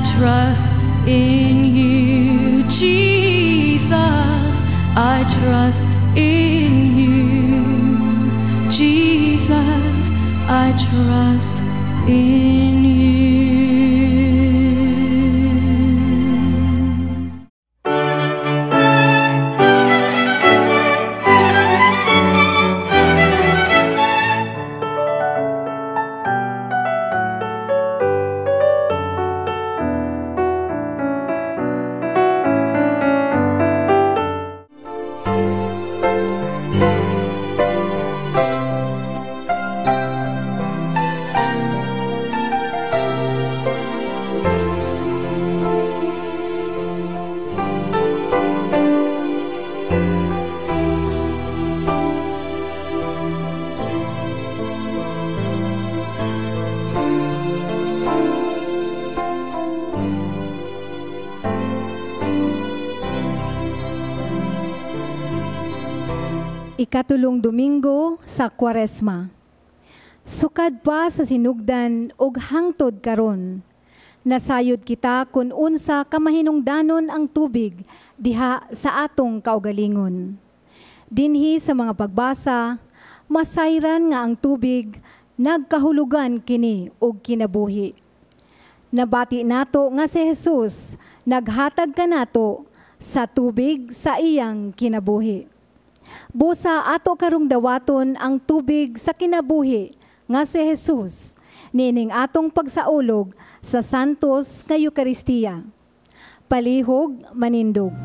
Trust in you, Jesus. I trust in you, Jesus. I trust in you. Ikatulong Domingo sa Kwaresma. Sukad pa sa sinugdan og hangtod karon, nasayod kita kun unsa ka mahinungdanon ang tubig diha sa atong kaugalingon. Dinhi sa mga pagbasa, masayran nga ang tubig nagkahulugan kini og kinabuhi. Nabati nato nga si Jesus naghatag kanato sa tubig sa iyang kinabuhi. Busa ato karong dawaton ang tubig sa kinabuhi nga si Jesus niining atong pagsaulog sa Santos nga Eukaristiya. Palihog manindog.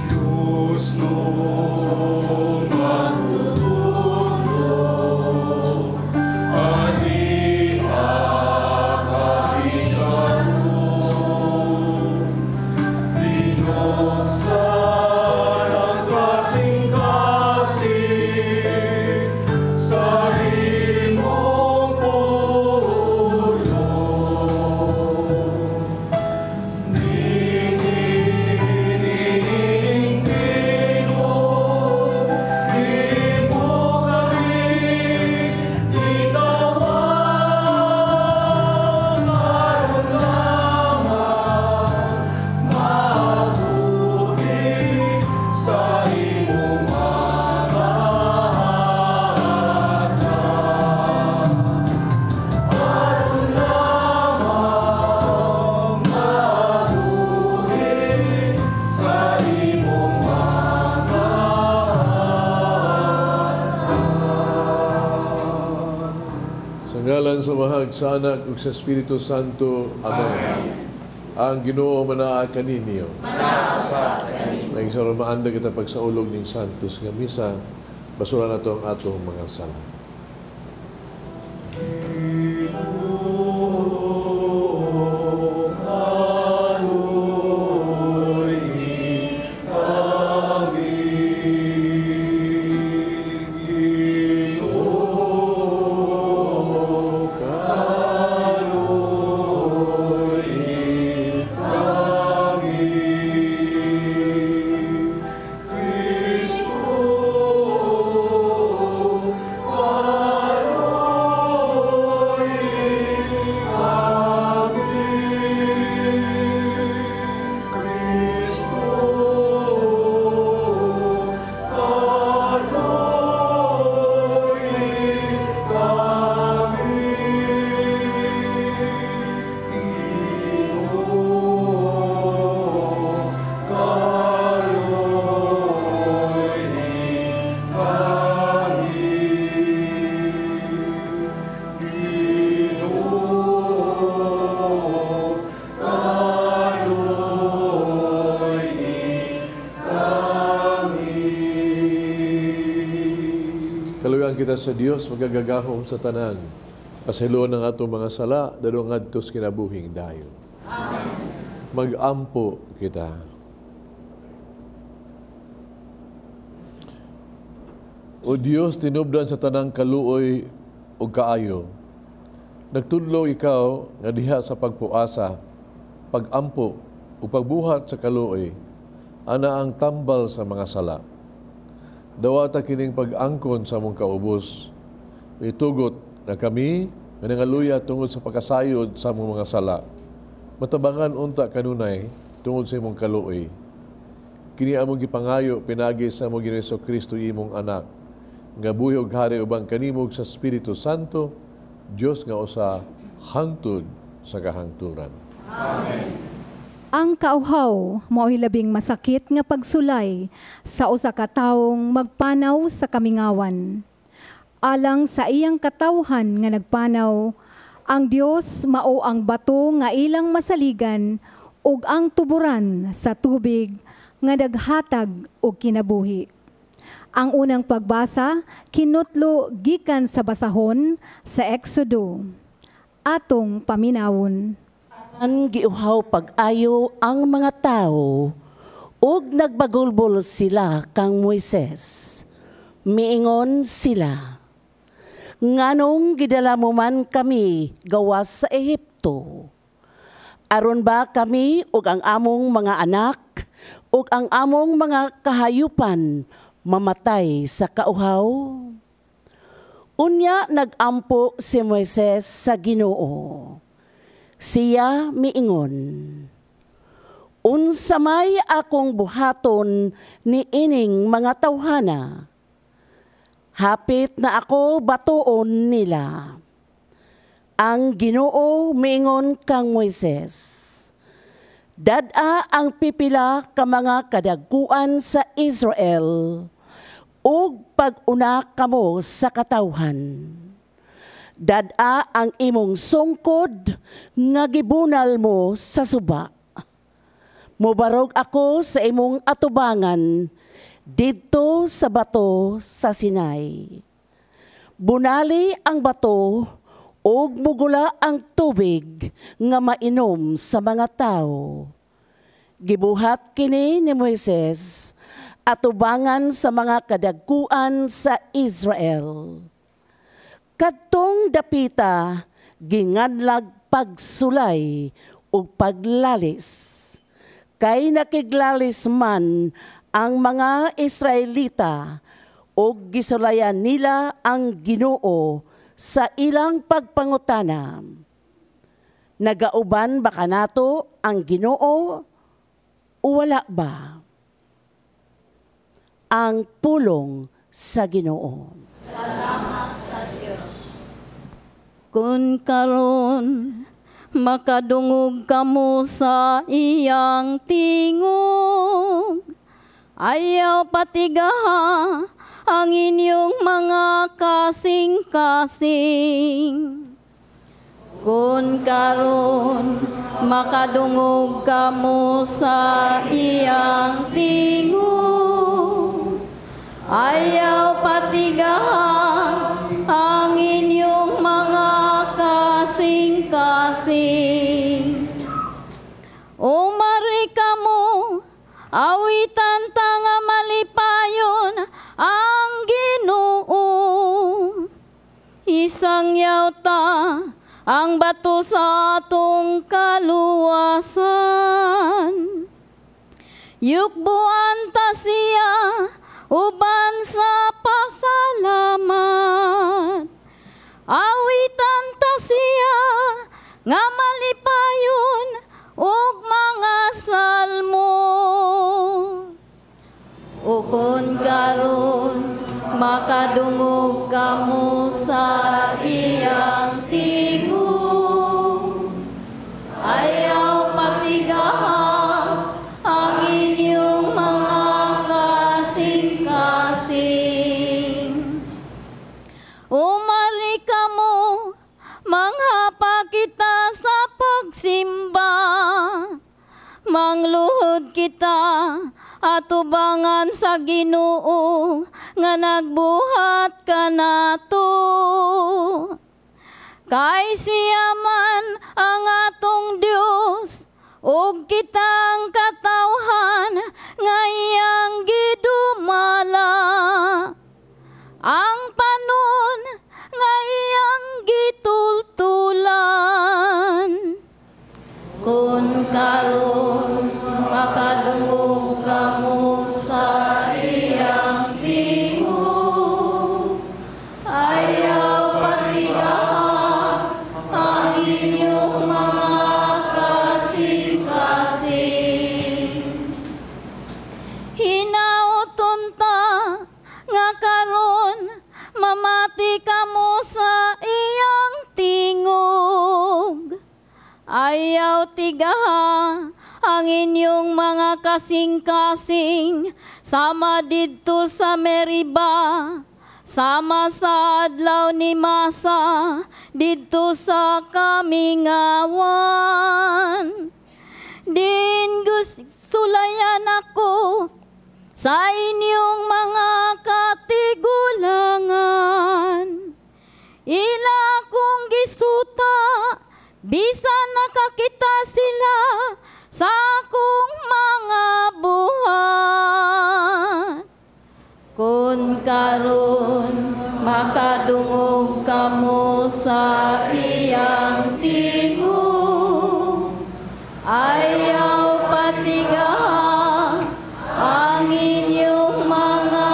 Diyos no magtutulong, ani akabigaron, binuksan ang kasing-kasing sa imong pulong. Dinining tingog, di mo kami gitawag, aron lamang mabuhi sa imong mga hadlang. Aron lamang mabuhi sa imong mga hadlang. Sa ngalan sa Amahang, sa Anak ug sa Espiritu Santo. Amen. Ang Ginoo manaa kaninyo. Mga igsoon, maanda kita pagsaulog ning Santos nga misa, basura nato ang atong mga sala. Ginoo, kaloy kami. Ginoo, kaloy kami. Kristo, kaloy kami. Kristo, kaloy kami. Ginoo, kaloy kami. Ginoo, kaloy kami. Kaluyan kita sa Dios magagagahom sa tanan. Pasayloan ang atong mga sala, dadong ngadto sa kinabuhing dayon. Amen. Mag-ampo kita. O Dios, tinubdan sa tanang kaluoy ug kaayo. Nagtudlo ikaw nga diha sa pagpuasa, pagampo ug pagbuhat sa kaluoy, ana ang tambal sa mga sala. Dawata kining pag-angkon sa among kaubos, itugot na kami nga nangaluya tungod sa pagkasayod sa among mga sala. Matabangan unta kanunay tungod sa imong kaluoy. Kini among gipangayo pinaagi sa among Ginoong Kristo, imong anak, nga buhi ug hari uban kanimo sa Espiritu Santo, Dios nga usa hangtod sa kahangturan. Amen. Ang kauhaw mao'y labing masakit nga pagsulay sa usa ka tawong magpanaw sa kamingawan. Alang sa iyang katawhan nga nagpanaw, ang Dios mao ang bato nga ilang masaligan ug ang tuburan sa tubig nga naghatag og kinabuhi. Ang unang pagbasa kinutlo gikan sa basahon sa Exodo. Atong paminawon. An giuhaw pag-ayo ang mga tao ug nagbagulbol sila kang Moises. Miingon sila, "Nganong gidala mo man kami gawas sa Ehipto? Aron ba kami ug ang among mga anak ug ang among mga kahayupan mamatay sa kauhaw?" Unya nagampo si Moises sa Ginoo. Siya miingon, "Unsa may akong buhaton ni ining mga tawhana? Hapit na ako batuon nila." Ang Ginoo miingon kang Moises, "Dad-a ang pipila ka mga kadagkuan sa Israel ug pag-una kamo sa katawhan. Dad-a ang imong sungkod nga gibunal mo sa suba. Mubarog ako sa imong atubangan didto sa bato sa Sinai. Bunali ang bato ug mugula ang tubig nga mainom sa mga tao." Gibuhat kini ni Moises atubangan sa mga kadagkuan sa Israel. Kadtong dapita ginganlag pagsulay ug paglalis. Kay nakiglalis man ang mga Israelita ug gisulayan nila ang Ginoo sa ilang pagpangutana. "Nagauban ba kanato ang Ginoo o wala ba?" Ang pulong sa Ginoo. Salamat sa Dios. Kun karon makadungog kamo sa iyang tingog, ayaw patigaha ang inyong mga kasing-kasing. Kun karon makadungog kamo sa iyang tingog, ayaw patigaha ang inyong mga kasing-kasing. O marikamo, awitan ta nga malipayon ang Ginoo. Isangyaw ta ang bato sa atong kaluwasan. Yukbuan ta siya uban sa pasalamat. Awitan ta siya nga malipayon ug mga salmo. O kun karon makadungog kamo sa iyang tingog, ayaw patigaha ang inyong mga kasing-kasing. Umari kamo, manghapa kita sa pagsimba, mangluhod kita atubangan sa Ginoo nga nagbuhat kanato. Kay siya man ang atong Dios ug kitang katawhan nga iyang gidumala. Ang panon nga iyang gitultulan. Kun karon makadungog kamo sa iyang tingog, ayaw patigaha Hinauton ta nga karon mamati kamo sa iyang tingog. Ayaw tigaha ang inyong mga kasing-kasing sama didto sa Meriba, sama sa adlaw ni Masa didto sa kamingawan. Din sulayan ako sa inyong mga katigulangan. Ila akong gisuta, bisan nakakita sila sa akong mga buhat. Kun karon makadungog kamo sa iyang tingog, ayaw patigaha ang inyong mga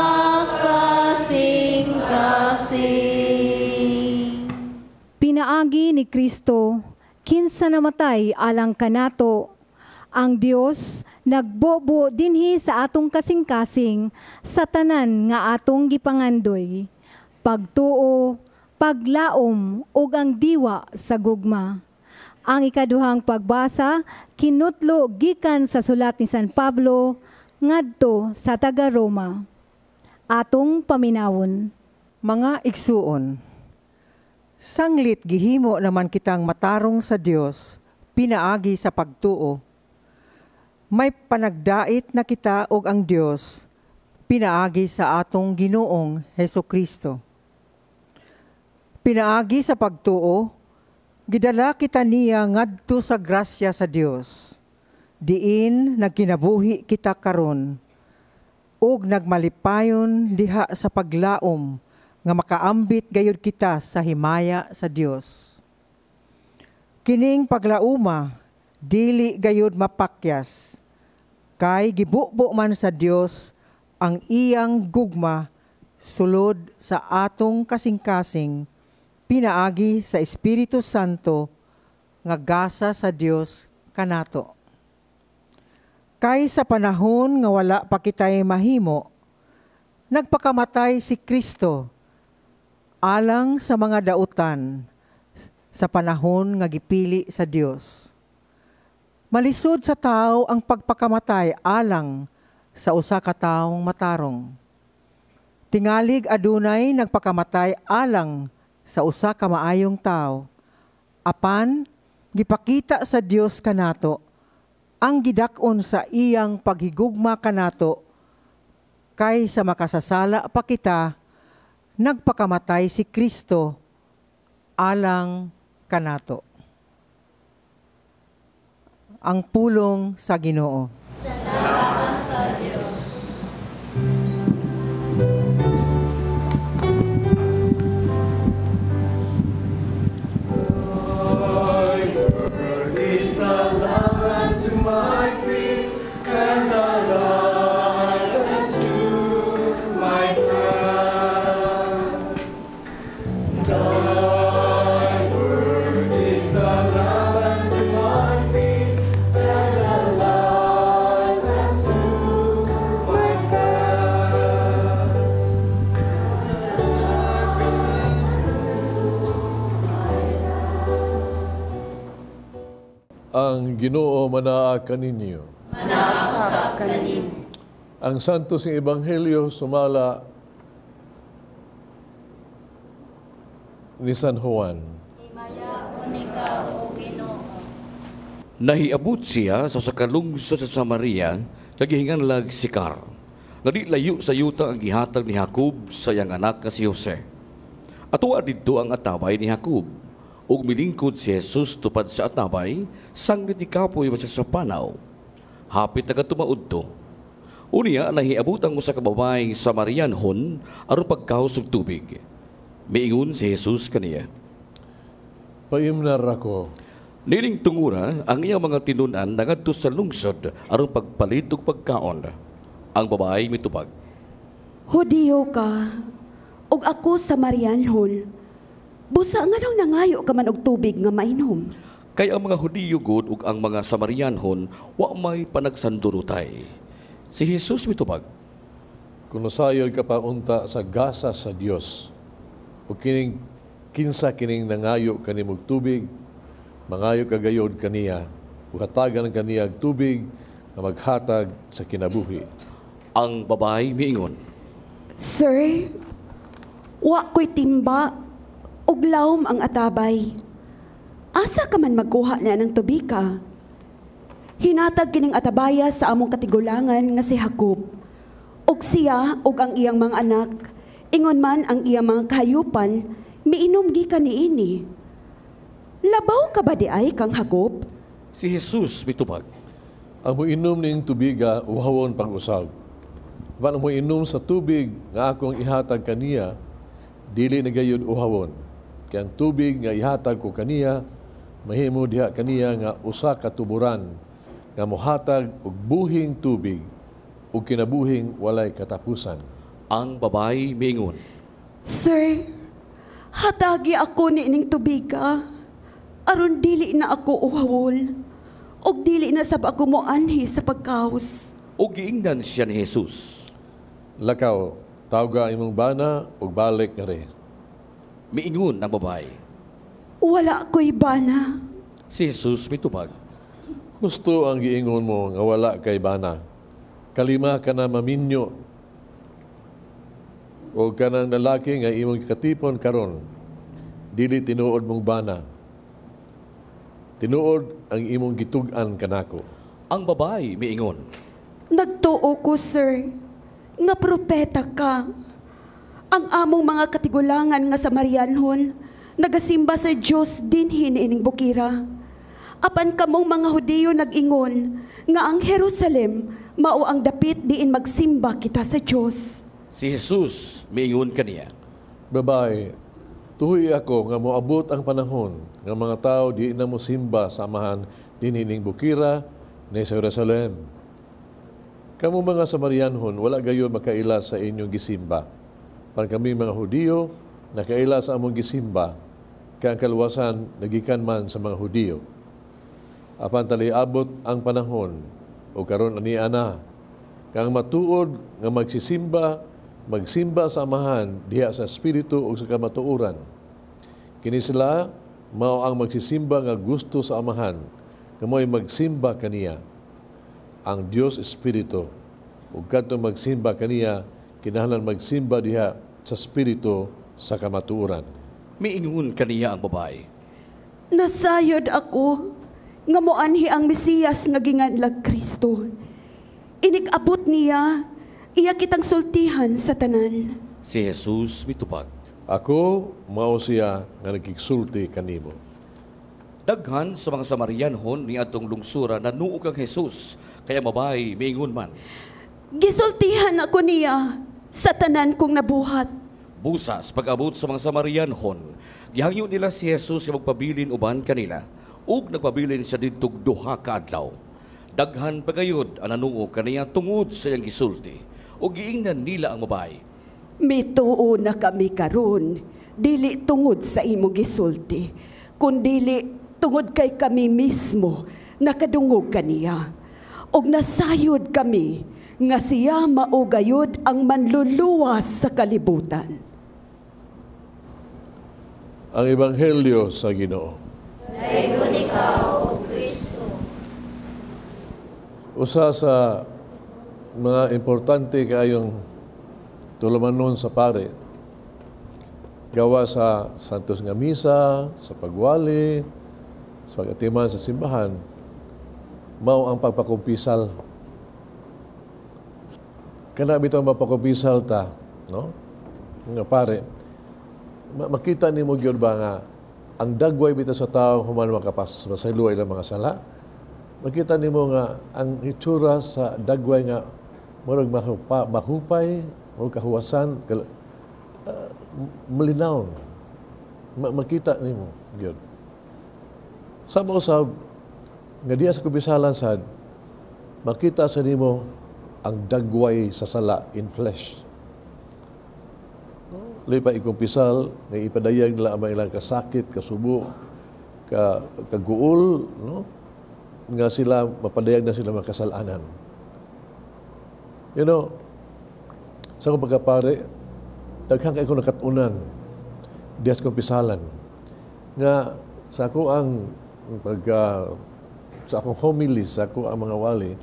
kasing-kasing. Pinaagi ni Kristo, kinsa namatay alang kanato, ang Dios nagbobo dinhi sa atong kasing-kasing sa tanan nga atong gipangandoy, pagtuo, paglaom ug ang diwa sa gugma. Ang ikaduhang pagbasa kinutlo gikan sa sulat ni San Pablo ngadto sa taga-Roma. Atong paminawon. Mga igsuon, sanglit gihimo naman kitang matarong sa Dios pinaagi sa pagtuo. May panagdait na kita og ang Dios pinaagi sa atong Ginoong Hesukristo. Pinaagi sa pagtuo, gidala kita niya ngadto sa grasya sa Dios. Diin nagkinabuhi kita karon ug nagmalipayon diha sa paglaom nga makaambit gayud kita sa himaya sa Dios. Kining paglauma dili gayud mapakyas, kay gibubo man sa Dios ang iyang gugma sulod sa atong kasing-kasing pinaagi sa Espiritu Santo nga gasa sa Dios kanato. Kay sa panahon nga wala pa kitay mahimo, nagpakamatay si Kristo alang sa mga dautan sa panahon nga gipili sa Dios. Malisod sa tao ang pagpakamatay alang sa usa ka taong matarong. Tingalig adunay nagpakamatay alang sa usa ka maayong tao. Apan gipakita sa Dios kanato ang gidak-on sa iyang paghigugma kanato, kay sa makasasala pa kita nagpakamatay si Kristo alang kanato. Ang pulong sa Ginoo. Salamat sa Dios. Thy word is a lamp unto my feet and a light unto my path. Thy word is a lamp unto my feet and a light unto my path. Ang Ginoo manaa kaninyo. Manaa kaninyo. Ang Santos ng Ebanghelyo sumala ni San Juan. Himayaon ikaw, O Ginoo. Nahiabot siya sa sakalungsod sa Samaria, nagihinganlag Sikar. Nga di layo sa yuta ang gihatag ni Jacob sa iyang anak nga si Jose. Atuwa didto ang atabay ni Jacob. Ug milingkod si Jesus tupad sa atabay, sanglit ni kapoy man siya sa panaw. Hapit nagatumaod to. Unya nahiabot ang usa ka babae Samarianhon aron pagkahos og tubig. Miingon si Jesus kaniya, Paimnar ako. Nining tungura ang iyang mga tinun-an nangadto sa lungsod aron pagpalit og pagkaon. Ang babae mitubag, Hudiyo ka, ug ako Samarianhon. Busa nganong nangayo ka man og tubig nga mainom? Kay ang mga Hudiyo gud ug ang mga Samarianhon wa may panagsandurutay. Si Jesus mitubag, Kung nasayod ka pa unta sa gasa sa Dios, o kining kinsa kining nangayo kanimog tubig, mangayo ka gayod kaniya, ug hatagan kaniya og tubig nga maghatag sa kinabuhi. Ang babae miingon, Sir, wa ko'y timba ug lawom ang atabay. Asa ka man magkuha na ng tubika? Hinatag kining atabaya sa among katigulangan nga si Jacob. Ug siya ug ang iyang mga anak, ingon man ang iyang mga kahayupan, miinom gikan niini. Labaw ka ba di ay kang Jacob? Si Jesus mitubag, Ang moinom ning tubiga, uhawon pag-usab. Apan ang moinom sa tubig nga akong ihatag kaniya, dili na gayud uhawon. Kay ang tubig nga ihatag ko kaniya, mahimo diha kaniya nga usa ka tuburan nga mohatag og buhing tubig ug kinabuhing walay katapusan. Ang babae miingon, Sir, hatagi ako niining tubiga, aron dili na ako uhawol, ug dili na sab ako moanhi sa pagkaos. Ug giingnan siya ni Jesus, Lakaw, tawga imong bana ug balik ngari. Miingon ang babae, Wala ko'y bana. Si Jesus mitubag, Husto ang giingon mo nga wala kay bana. Kalima ka na maminyo o kanang lalaki nga imong katipon karon, dili tinuod mong bana. Tinuod ang imong gitug-an kanako. Ang babae miingon, Nagtuo ko, sir, nga propeta ka. Ang among mga katigulangan nga Samarianhon, nagasimba sa Dios dinhi niining bukira. Apan kamong mga Hudiyo nag-ingon nga ang Jerusalem mao ang dapit diin magsimba kita sa Dios. Si Jesus miingon kaniya, Babae, tuhoy ako nga moabot ang panahon nga mga tao di na mosimba sa Amahan dinhi ning bukira ni sa Jerusalem. Kamo mga Samarianhon, wala gayon makaila sa inyong gisimba. Pan kami mga Hudiyo, nakaila sa among gisimba, kay ang kaluwasan nagikan man sa mga Hudiyo. Apan taliabot ang panahon, o karon ani ana, kang matuod nga magsisimba, magsimba sa Amahan diha sa Espiritu ug sa kamatuoran. Kini sila mao ang magsisimba nga gusto sa Amahan, nga mo'y magsimba kaniya. Ang Dios Espiritu, ug kadtong magsimba kaniya, kinahanglan magsimba diha sa Espiritu sa kamatuoran. Miingon kaniya ang babae, Nasayod ako nga moanhi ang Mesiyas nga ginganlag Kristo. Inig-abot niya, iya kitang sultihan sa tanan. Si Jesus mitubag, Ako mao siya nga nagkigsulti kanimo. Daghan sa mga Samarianhon ni atong lungsura nanuo kang Jesus, kaya babae miingon man, Gisultihan ako niya sa tanan kong nabuhat. Busas pag-abot sa mga Samarianhon, gihangyo nila si Jesus nga magpabilin uban kanila, ug nagpabilin siya didtog 2 ka adlaw. Daghan pagayod ang nanuo kaniya tungod sa iyang gisulti, ug giingnan nila ang babae, Mituo na kami karon, dili tungod sa imong gisulti, kundili tungod kay kami mismo nakadungog kaniya. Og nasayod kami nga siya mao gayud ang manluluwas sa kalibutan. Ang Ebanghelyo sa Ginoo. Daygon ikaw, O Kristo. Usa sa mga importante kaayong tulumanon sa pare, gawa sa Santos nga Misa, sa pagwali, sa pag-atiman sa simbahan, mao ang pagpakumpisal. Kana bitaw mapakumpisal ta, no? Nga pare, makita nimo gyud ba nga ang dagway bitaw sa tao human makapas masaylo ilang mga sala. Makita nimo nga ang itsura sa dagway nga murag mahupay, murag kahuwasan, malinawon. Makita nimo gyud. Sama usab nga diya sa kumpisalan sad, makita sa nimo ang dagway sa sala in flesh. Lipa ikumpisal, nga ipadayag nila ang ilang kasakit, kasubo, kaguol, no? Nga sila, mapadayag na sila makasalanan. Sa akong pagkapare, daghan kay ko nakatunan diha sa kumpisalan nga sa ako ang pagka sa akong homily, sa ako ang mga wali,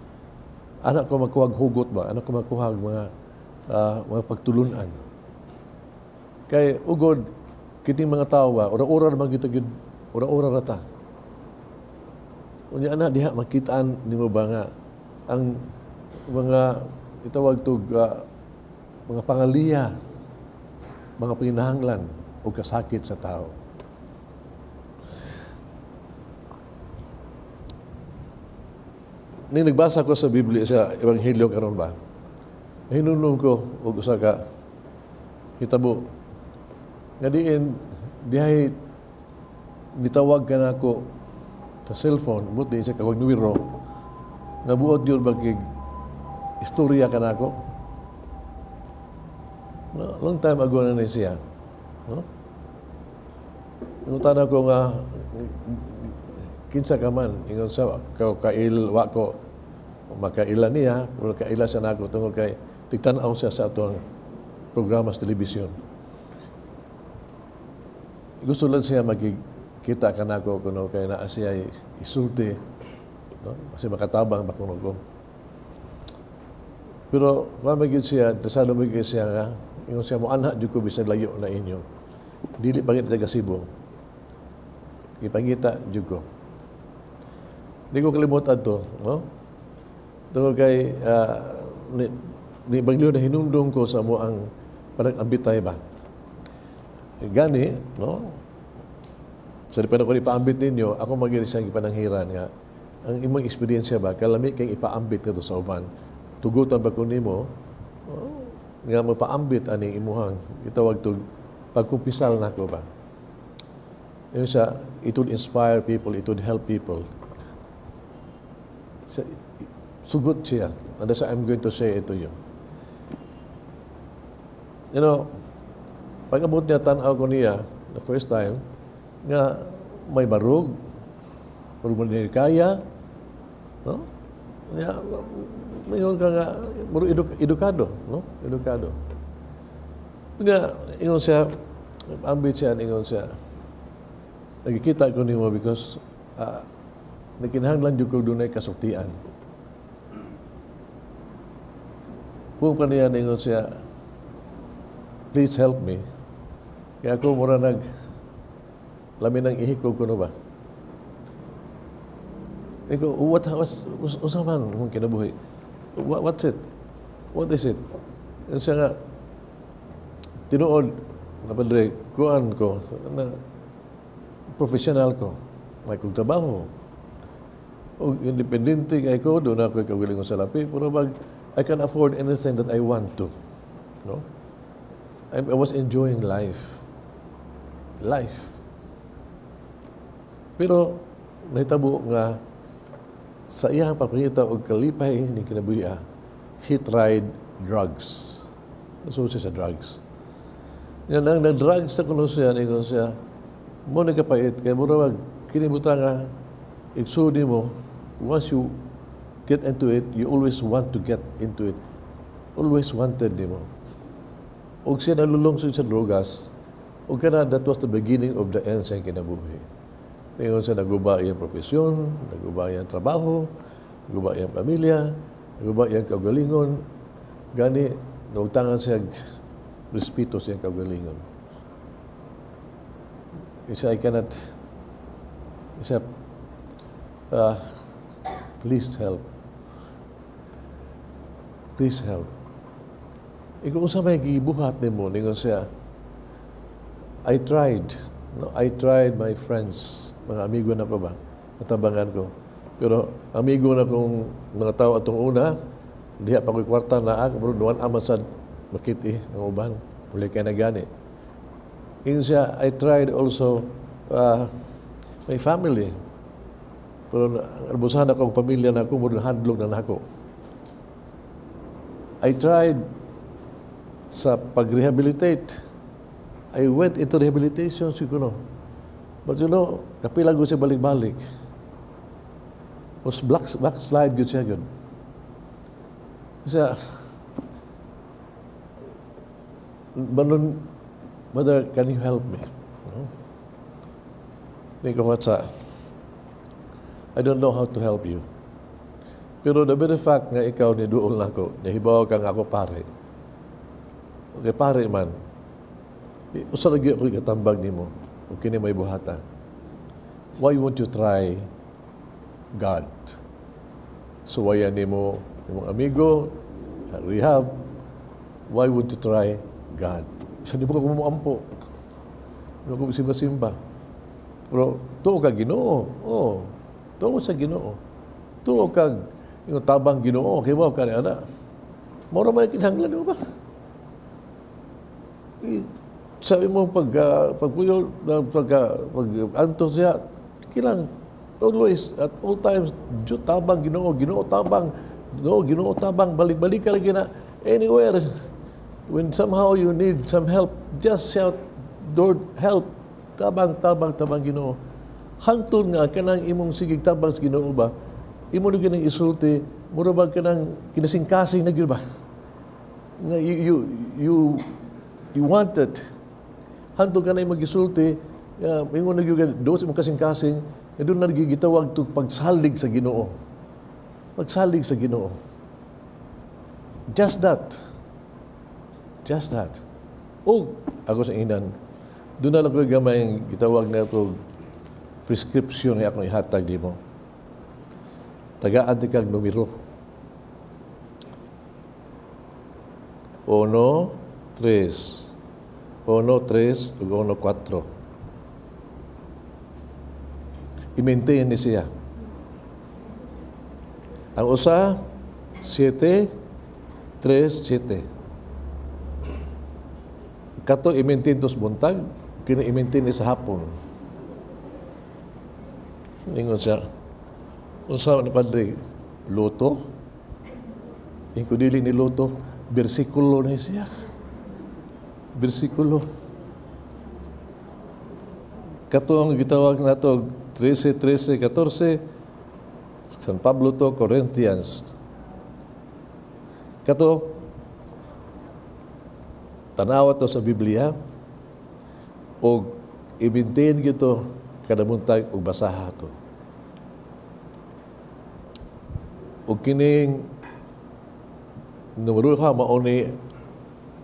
anak ko magkuhag hugot ba, anak ko magkuhag mga pagtulunan. Kay ugod kiting mga tao ba, ura-ura naman kita gyud, ura-ura ra ta. Unya ana diha makitaan nimo ba nga ang mga itawag tog mga pangaliya, mga panginahanglan o kasakit sa tao. Ni nagbasa ko sa Biblia, sa Ebanghelyo karon ba, hinunong ko og usa ka hitabo nga diin dihay nitawag ka nako sa cellphone, but di siya kawag nuwiro nga buot yun bagig istorya ka nako. No, long time ago na ni siya. No? Nangutana ko nga kinsa ka man, ingon sa kail wa ko makaila niya, pero kaila siya nako tungod kay tigtan-aw siya sa atong programa sa telebisyon. Gusto lang siya magkita ka nako kuno kay naa siya isulti, no? Kasi makatabang ba kuno ko. Pero kuan man gyud siya, interesado man gyud siya nga ingon siya mo anha jud ko bisan layo na inyo. Dili pa gid taga Cebu. Ipangita jud ko. Di ko kalimot adto, no? Tungod kay ni Baglio na hinumdum ko sa mo ang panag-ambitay ba. Gani, no? Sa di pa na ko ipaambit ninyo, ako maging siyang ipananghiran nga ang imong eksperyensya ba, kalami kay ipaambit ngadto sa uban. Tugutan ba ko nimo, oh, nga mapaambit ani imuhang itawag tug pagkumpisal nako ba. Yun siya, it would inspire people, it would help people. Sugot siya. And that's why I'm going to say it to you. You know, pag-abot niya, tanaw ko niya, the first time, nga may barug, barug man niya kaya, no? Nga, ingon ka nga, muro edukado, no? Edukado. Nga, ingon siya, ambit siya, ingon siya, nagkikita ko nimo because nagkinahanglan jud ko dunay kasuktian. Kung pa niya, ingon siya, please help me. Kaya ako mura nag, lamin ng ihikog ko no ba? Ikaw, what was, usa man kung kinabuhi? What's it? What is it? Yung siya nga, tinuod, na padre, kuan ko, na, professional ko, may kong trabaho. O independente kay ko, doon ako ikagaling ko sa lapi, pero bag, I can afford anything that I want to. No? I was enjoying life. Life. Pero, nahitabo nga, sa iyang pagpangita og kalipay ni kinabuhi, he tried drugs. Nasusi sa drugs. Yan ang nag-drugs sa kuno siya, ningon siya, mo nagkapait, kay mura mag kinibuta nga, igsudi mo, once you get into it, you always want to get into it. Always wanted nimo. Og siya nalulong sa drogas, og kana, that was the beginning of the end sa kinabuhi. Ningon siya, naguba iyang profesyon, naguba iyang trabaho, naguba iyang pamilya, naguba iyang kaugalingon. Gani, naugtangan siya respeto sa iyang kaugalingon. Isa, I cannot, isa, please help. Please help. Ikaw unsa may gibuhat nimo, ningon siya, I tried. No, I tried my friends, mga amigo na ko ba, natabangan ko. Pero amigo na kong mga tao atong una, diha pa ko'y kwarta na ako, pero duwan aman sa makiti ang uban, muli kay nagani. Ingon siya, I tried also my family. Pero albusahan ako ang pamilya na ako, murag handlog na nako. I tried sa pag-rehabilitate. I went into rehabilitation, siguro. But kapila ko siya balik-balik. Was backslide good siya yun. Siya, Banon, "Mother, can you help me?" No? Nico, what's that? "I don't know how to help you. Pero the very fact nga ikaw ni duol nako, nahibaw ka nga ako pare. Okay, pare man. Usa lagi ako ikatambag nimo. O kini may buhata. Why won't you try God? Suwayan nimo imong amigo, rehab. Why would you try God? Sa di mo ka ampo. Di mo ka simba-simba. Pero tuo ka Ginoo. Oh, tuo sa Ginoo. Tuo kag yung tabang Ginoo, kay mo ka ni ana. Mao ra man kinahanglan mo ba? Sabi mo pag pagpuyo pag pag antos siya kilang always, at all times, Diyo tabang Ginoo, Ginoo tabang, Ginoo, Ginoo tabang, balik-balik ka lagi na anywhere. When somehow you need some help, just shout, "Lord, help." Tabang, tabang, tabang Ginoo. Hangtod nga kanang imong sigig tabang sa Ginoo ba, imo na kanang isulti, mura ba kanang kinasingkasing na gyud ba? Nga you want it. Hangtod ka na imong gisulti, nga ingon na gyud ka, doon sa imong kasing-kasing, nga doon na gitawag to pagsalig sa Ginoo. Pagsalig sa Ginoo. Just that. Just that. O, ako sa inan, doon na lang ko gamay gitawag na ito prescription nga akong ihatag nimo. Tagaan ti kag numero. Uno, tres. Uno, tres, ug uno, kwatro. I-maintain ni siya. Ang usa, 7, 3, 7. Kato i-maintain tos buntag, kini i-maintain ni sa hapon. Ingon siya, "Unsa ni, Padre, loto?" Ingon, "Dili ni loto, bersikulo ni siya. Bersikulo." Katong gitawag nato 13, 13, 14, San Pablo to Corinthians. Kato, tanawa to sa Biblia, o i-maintain gito kada buntag og basaha to. O kining numero ha mao ni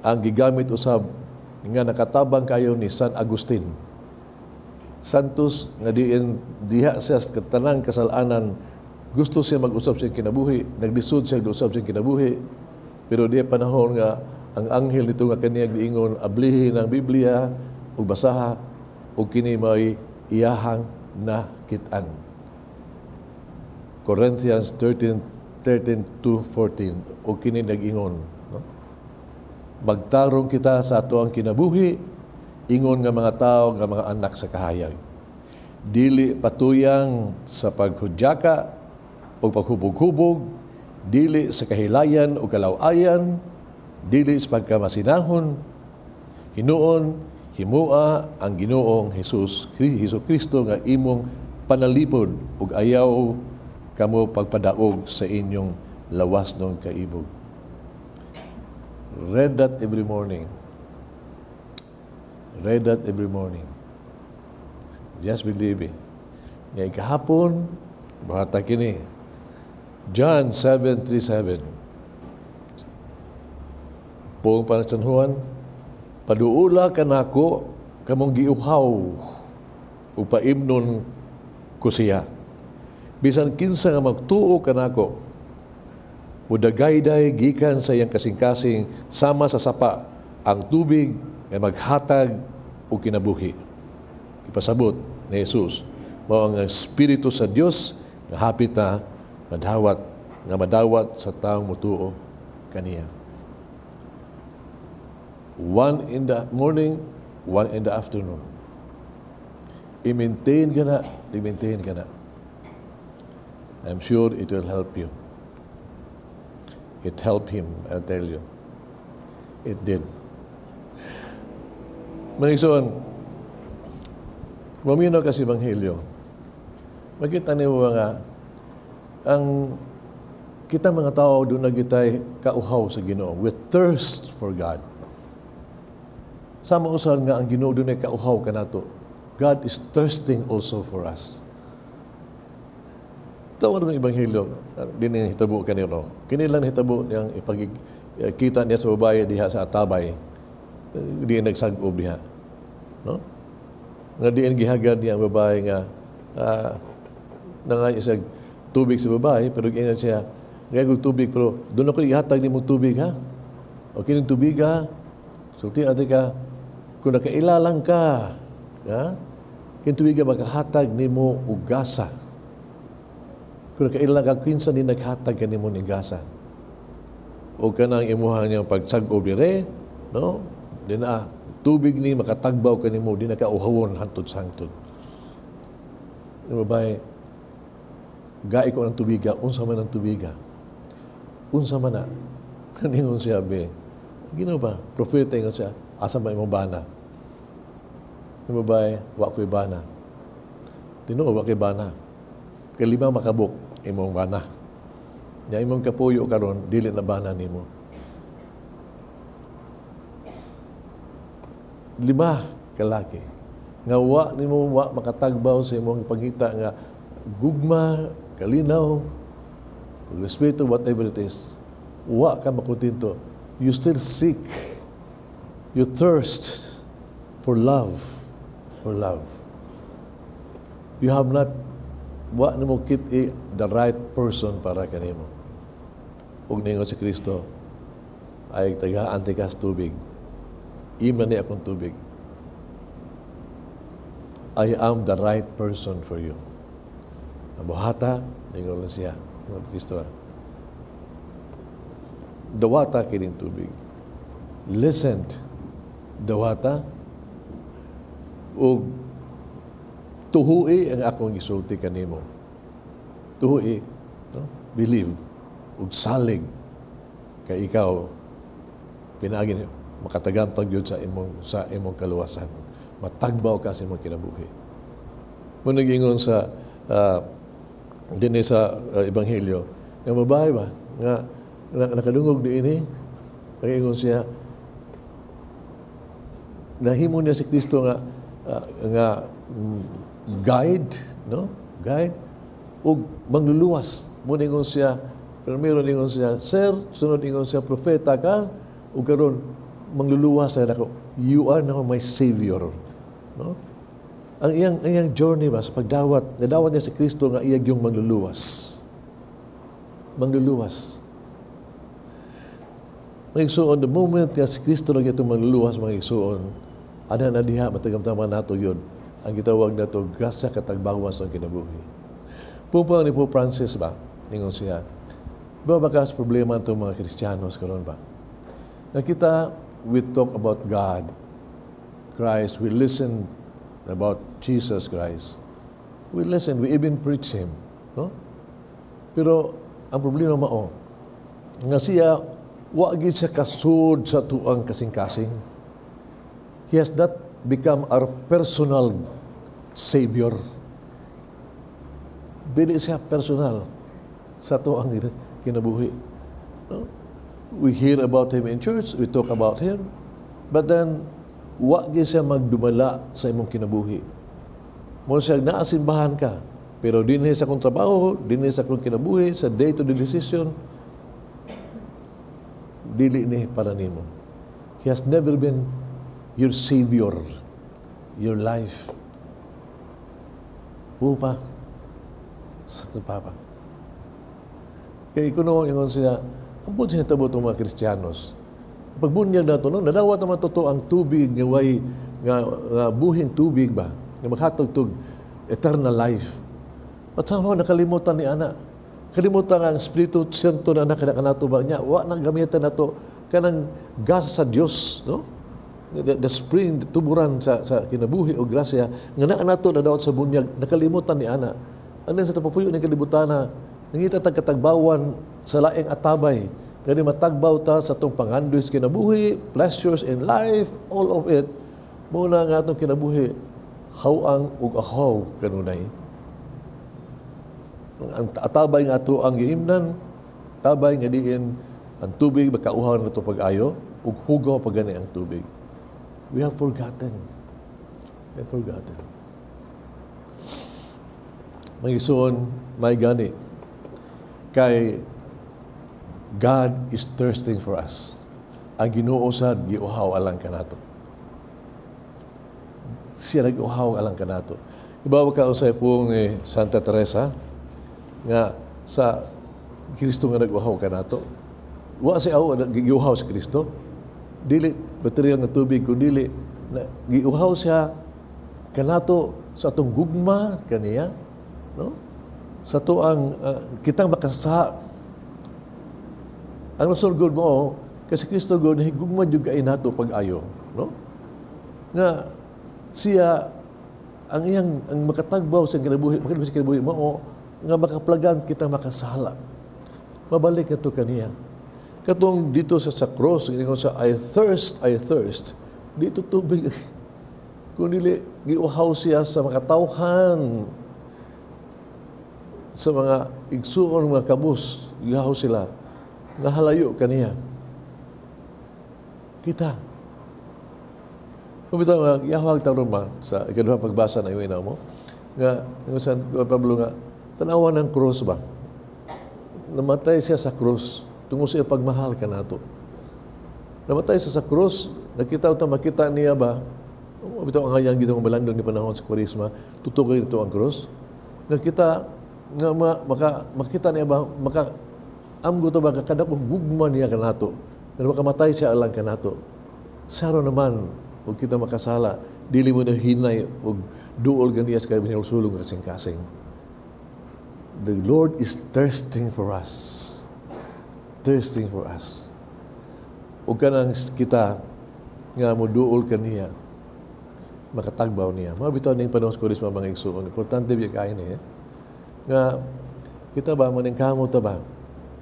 ang gigamit usab nga nakatabang kayo ni San Agustin. Santos nga diin diha siya sa tanang kasalanan, gusto siya mag-usab sa iyang kinabuhi, naglisod siya usab sa iyang kinabuhi, pero diha panahon nga ang anghel nito nga kaniya giingon, ablihin ang Biblia ug basaha ug kini may iyahang nakit-an. Corinthians 13, 13 to 14, ug kini nag-ingon, no? Magtarong kita sa ato ang kinabuhi, ingon nga mga tao nga mga anak sa kahayag. Dili patuyang sa paghudyaka o paghubog-hubog, dili sa kahilayan o kalawayan, dili sa pagkamasinahon. Hinuon, himua ang Ginoong Hesus Kristo nga imong panalipod ug ayaw kamo pagpadaog sa inyong lawas ng kaibog. Read that every morning. Read that every morning. Just believe it. Nga ikahapon, buhata kini. John 7:37. Buong pa San Juan, "Paduula kanako kamong giuhaw ug paimnon ko siya. Bisan kinsa nga magtuo kanako, mudagayday gikan sa iyang kasing-kasing sama sa sapa ang tubig nga maghatag og kinabuhi." Ipasabot ni Jesus, mao ang Espiritu sa Dios nga hapit na madawat, nga madawat sa taong mutuo kaniya. One in the morning, one in the afternoon. I-maintain ka na, i-maintain ka na. I'm sure it will help you. It helped him, I'll tell you. It did. Mga igsoon, maminaw kasi Ebanghelyo, makita niyo nga, ang kita mga tao doon na kita'y kauhaw sa Ginoo. We thirst for God. Sama usahan nga ang Ginoo dunay kauhaw kanato. God is thirsting also for us. Tawag ng Ebanghelyo, di na hitabo kanino. Kini lang hitabo niyang ipagkita niya sa babae diha sa atabay. Di nagsag-ob diha. No? Nga diin gihagad niya ang babae nga nangay siya tubig sa babae, pero giingon siya, "Ngayog tubig, pero doon ako ihatag nimo tubig, ha? O kining tubig, ha? Sulti ate ka, kung nakailalang ka, ha? Kining tubig makahatag nimo og gasa. Kung nakailalang ka, kinsa ni naghatag kanimo ni gasa?" O kanang imuha niyang pagsag-ob dire, no? Di na tubig ni makatagbaw kanimo, di na ka uhawon hantod sa hangtod. Yung babae, "Gai ko ng tubiga, unsa man ang tubiga? Unsa man na?" Ningon siya, "Be, Ginoo ba? Propeta," ingon siya, "Asa ba imong bana?" Yung babae, "Wa ko'y bana." "Tinuod, wa ko'y bana. Kalima makabuk imong bana. Nya imong kapuyo karon dili na bana nimo. 5 kalaki nga wa nimo wa makatagbaw sa imong pangita nga gugma, kalinaw, respeto, whatever it is. Wa ka makontento. You still seek. You thirst for love, for love. You have not, wa nimo kit-i the right person para kanimo." Ug ningon si Kristo, "Ay tagaan ti kas tubig. Ima ni akong tubig. I am the right person for you." "Buhata," ningon lang siya. Ningon Kristo, "Dawata kining tubig. Listen, dawata, ug tuhui ang akong gisulti kanimo. Tuhui, no? Believe, ug salig kay ikaw pinaagi makatagamtag gyud sa imong kaluwasan. Matagbaw ka sa imong kinabuhi." Mo nagingon sa dinhi sa Ebanghelyo nga babae ba nga nakadungog niini, nagingon siya, nahimo niya si Kristo nga guide, no? Guide ug mangluluwas. Mo ningon siya, primero ningon siya, "Sir," sunod ingon siya, "Propeta ka ug karon mangluluwas sa nako. You are now my savior." No? Ang iyang journey ba sa pagdawat, nadawat niya si Kristo nga iya yung mangluluwas. Mangluluwas. Mga igsuon, the moment nga si Kristo lang itong mangluluwas, mga igsuon, ana na diha, matagamtaman nato yun. Ang gitawag nato, grasya katagbawan sa kinabuhi. Pupa ni Pope Francis ba, ningon siya, ba baka sa problema itong mga Kristiyanos karon ba? Nakita, we talk about God, Christ, we listen about Jesus Christ. We listen, we even preach Him. No? Pero ang problema mao, nga siya, wa gid siya kasud sa tuang kasing-kasing. He has not become our personal Savior. Dili siya personal sa tuang kinabuhi. No? We hear about Him in church, we talk about Him, but then, wa gid siya magdumala sa imong kinabuhi. Mo siya naasimbahan ka, pero dinhi sa akong trabaho, dinhi sa akong kinabuhi, sa day-to-day decision, dili ni para nimo. He has never been your savior, your life. Upa sa Papa. Kaya kuno ingon siya, ang buot siya tabo itong mga Kristiyanos. Pagbunyag nato, no, nadawat naman totoo ang tubig nga way nga buhing tubig ba, nga makatog tug eternal life. At somehow nakalimutan ni ana. Kalimutan nga ang Espiritu Santo na anak kanato ba niya, wa nang gamitan nato kanang gas sa Dios, no? The spring, the tuburan sa kinabuhi o grasya nga naa nato nadawat sa bunyag, nakalimutan ni ana. Ano sa tapapuyo ng kalibutan na nangita tag katagbawan sa laing atabay, gani matagbaw ta sa atong pangandoy sa kinabuhi, pleasures in life, all of it, muna nga atong kinabuhi hawang ug ahaw kanunay. Ang atabay nga ato ang giimnan, tabay nga diin ang tubig makauhaw na ito pag-ayo, ug hugaw pa gani ang tubig. We have forgotten. We have forgotten. Mga igsoon, may gani kay God is thirsting for us. Ang Ginoo sad giuhaw alang kanato. Siya nag-uhaw alang kanato. Ibawa ka usay pong ni Santa Teresa nga sa Kristo nga nag-uhaw kanato. Wa siya aw giuhaw sa Kristo. Dili material nga tubig kun dili na, giuhaw siya kanato sa atong gugma kaniya, no? Sa to ang kitang makasasa. Ang rason gud mo kasi Kristo gud higugma jud kay nato pag-ayo, no? Nga siya ang iyang ang makatagbaw sa kinabuhi, makatagbaw sa kinabuhi mao nga makaplagan kita makasala. Mabalik kato kaniya. Katong dito sa cross, ingon sa "I thirst, I thirst." Dito tubig. Kung dili giuhaw siya sa makatawhan, sa mga igsuon, mga kabus, giuhaw sila nga halayo kaniya. Kita. Kung bitaw nga yahwag ta ma sa ikaduhang pagbasa na imo mo nga ingon San Pablo nga tanawa ng cross ba, namatay siya sa cross tungod sa iyang pagmahal kanato. Namatay siya sa cross, nakita ta makita niya ba. Bitaw ang hayang gitong malandong ni panahon sa Kwaresma, tutukoy dito ang cross. Nga kita nga maka, makita niya ba, maka amgo to ba kakadako gugma niya kanato. Pero makamatay siya alang kanato. Saro naman ug kita makasala, dili mo na hinay og duol ganiya sa kay sulong kasing-kasing. The Lord is thirsting for us. Thirsting for us. Ug kanang kita nga moduol kaniya, makatagbaw niya. Mga bitaw ning panahon sa Kwaresma, mga igsuon, importante biya kayo ni, eh. Nga kita ba maningkamot ta ba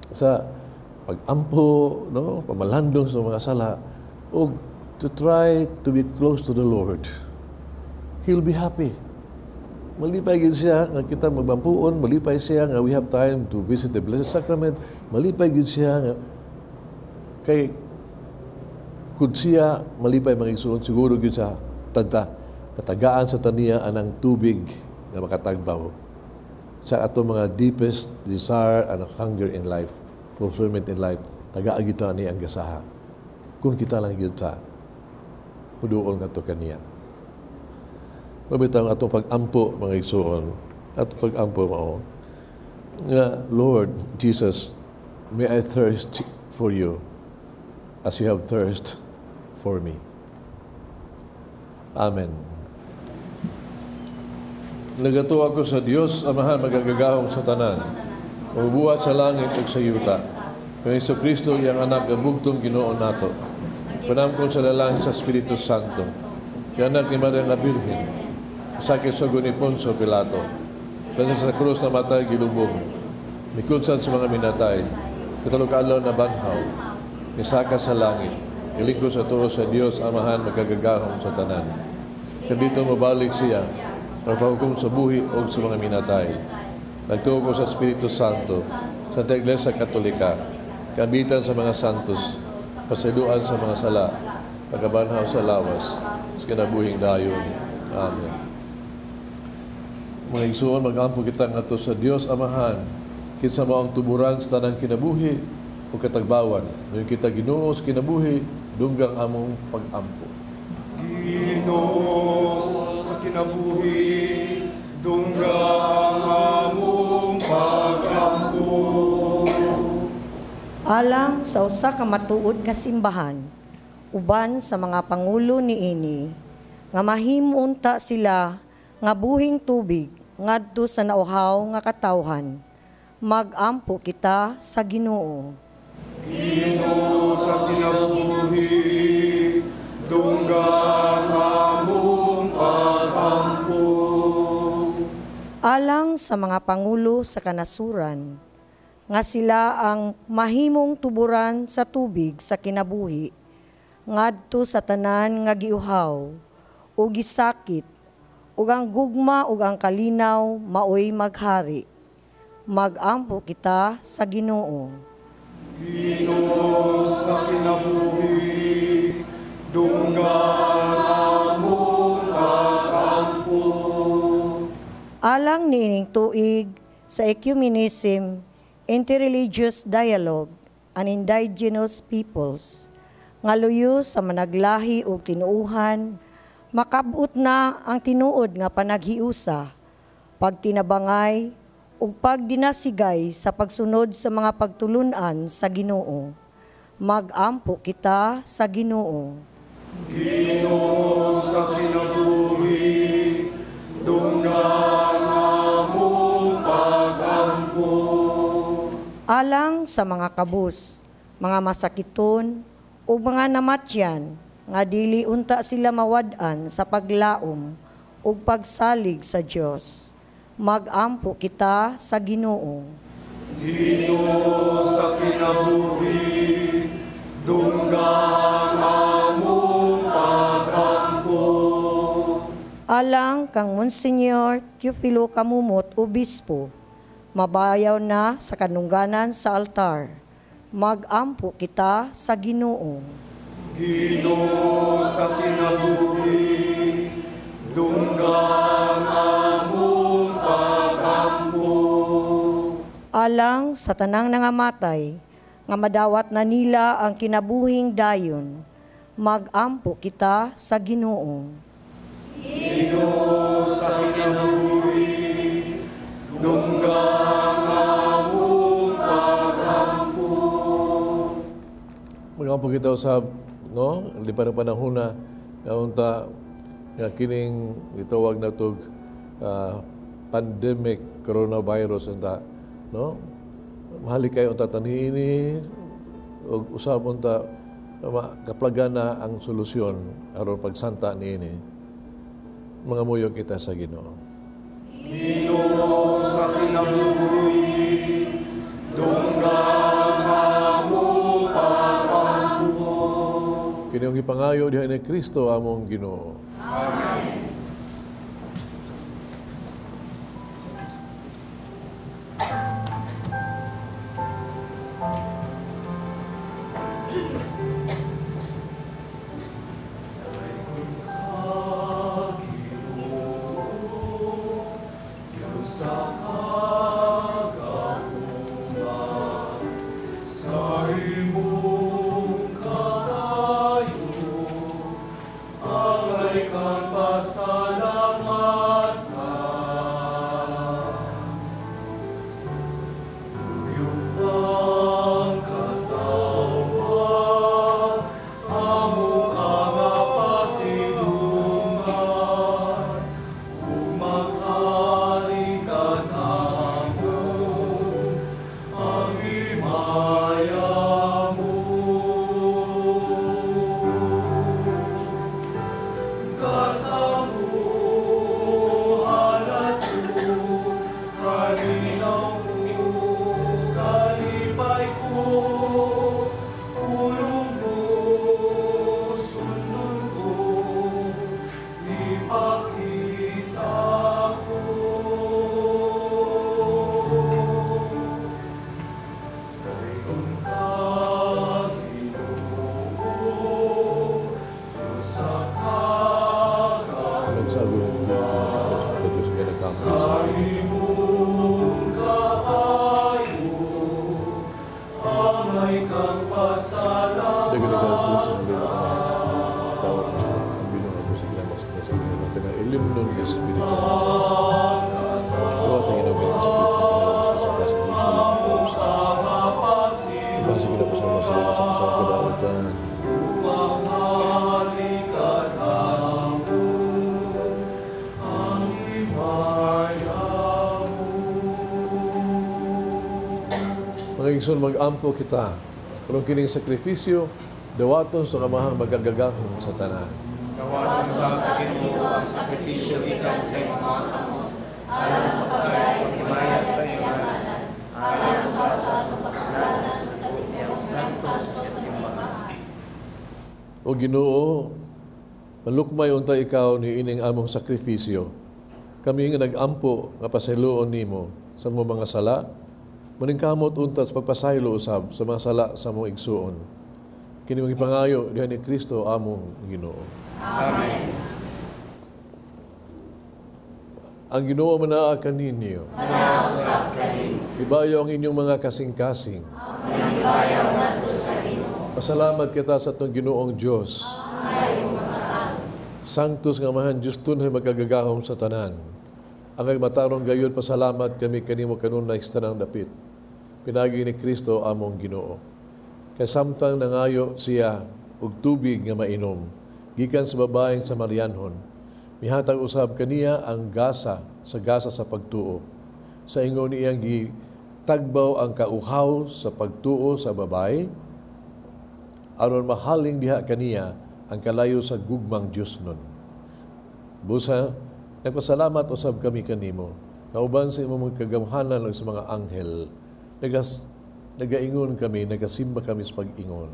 sa pag-ampo, no, pamalandong sa mga sala ug to try to be close to the Lord. He'll be happy. Malipay gid siya nga kita magbampuon, malipay siya nga we have time to visit the Blessed Sacrament, malipay gid siya nga kay kung siya malipay, mga igsuon, siguro gid sa tadta katagaan sa taniya anang tubig nga makatagbaw sa ato mga deepest desire and hunger in life, fulfillment in life. Tagaan kita ni ang gasaha. Kung kita lang gyud ta muduol ngadto kaniya. Mabitaw ang atong pag-ampo, mga igsuon, atong pag-ampo mao nga, "Lord Jesus, may I thirst for you as you have thirst for me." Amen. Nagatuo ako sa Dios Amahan magagagahom sa tanan, magbuhat sa langit ug sa yuta. Kang Hesus Kristo, iyang anak nga bugtong Ginoo nato. Panamkon sa lalang sa Espiritu Santo. Anak ni Maria nga Birhen. Sakit sa ni Poncio Pilato. Kasi sa krus namatay, gilubong. Mikunsan sa mga minatay. Ikatulo ka adlaw nabanhaw. Misaka sa langit. Ilingkod sa tuo sa Dios Amahan magagagahom sa tanan. Kadito mabalik siya magpahukom sa buhi o sa mga minatay. Nagtuo ko sa Espiritu Santo, sa Iglesia Katolika, kabitan sa mga santos, pasayloan sa mga sala, pagkabanhaw sa lawas, sa kinabuhing dayon. Amen. Mga igsuon, mag-ampo kita ngadto sa Dios Amahan, kinsa mao ang tuburan sa tanang kinabuhi o katagbawan. Ngayon kita Ginoo sa kinabuhi, dunggang among pag-ampo. Ginoo sa kinabuhi, dunggang among pag-ampo. Alang sa usa ka matuod nga simbahan, uban sa mga pangulo niini, nga mahimo unta sila nga buhing tubig ngadto sa nauhaw nga katawhan. Mag-ampo kita sa Ginoo. Ginoo sa kinabuhi, dunggang among pag-ampo. Alang sa mga pangulo sa kanasuran, nga sila ang mahimong tuburan sa tubig sa kinabuhi ngadto sa tanan nga giuhaw o gisakit, ug ang gugma ug ang kalinaw maoy maghari. Mag-ampo kita sa Ginoo. Ginoo sa kinabuhi, dunggang Alang niining tuig sa ecumenism, interreligious dialogue, and indigenous peoples, nga luyo sa managlahi ug tinuuhan, makabot na ang tinuod nga panaghiusa, pagtinabangay ug pagdinasigay sa pagsunod sa mga pagtulunan sa Ginoo. Magampo kita sa Ginoo. Ginoo sa kinabuhi, dunggan among pagampo. Alang sa mga kabus, mga masakiton ug mga namatyan nga dili unta sila mawad-an sa paglaom ug pagsalig sa Dios. Magampo kita sa Ginoo. Ginoo sa kinabuhi, dunggan among pagampo. Alang kang Monsignor Teofilo Camomot, Obispo, mabayaw na sa kanungganan sa altar. Magampo kita sa Ginoo. Ginoo sa kinabuhi, dunggan among pagampo. Alang sa tanang nangamatay, nga madawat na nila ang kinabuhing dayon, magampo kita sa Ginoo. Ginoo sa kinabuhi, dunggan among pagampo. Magampo kita usab, no? Lipan ang panahon na unta nga kining gitawag natog pandemic coronavirus unta, no? Mahali kayo unta taniini ug usab unta kaplagan na ang solusyon aron pagsanta niini. Mga muyo kita sa Ginoo. Ginoo sa kinabuhi, dunggan among pagampo. Kini ang gipangayo diha ni Kristo among Ginoo. Amen. Igsoon, mag-ampo kita. Pero kining sakripisyo, dawaton sa kamahang magagagahom sa tanan. Dawaton ta sa Ginoo ang sakripisyo gikan sa imong mga kamot, alang sa paghimaya sa iyong ngalan, alang sa atong kasalanan sa iyong santos nga simbahan. O Ginoo, malukmay unta ikaw ni ining among sakripisyo. Kami nga nag-ampo nga pasayloon nimo sa among mga sala, maningkamot unta sa pagpasaylo usab sa mga sala sa among igsuon. Kini mga ipangayo diha ni Kristo among Ginoo. Amen. Ang Ginoo manaa kaninyo. Manausap kanimo. Ibayo ang inyong mga kasing-kasing. Ibayaw ngadto sa Ginoo. Pasalamat kita sa atong Ginoong Dios. Sanctus nga Amahan Dios tunay magkagagahom sa tanan. Ang matarong gayud pasalamat kami kanimo kanunay sa tanang dapit. Pinagi ni Kristo among Ginoo. Kay samtang nangayo siya og tubig nga mainom gikan sa babaeng Samarianhon, mihatag usab kaniya ang gasa sa pagtuo. Sa ingon iyang gitagbaw ang kauhaw sa pagtuo sa babae aron mahaling diha kaniya ang kalayo sa gugmang Dios nun. Busa, nagpasalamat usab kami kanimo, kauban sa imong kagamhanan ug sa mga anghel. Nagaingon kami, nagasimba kami sa pag-ingon.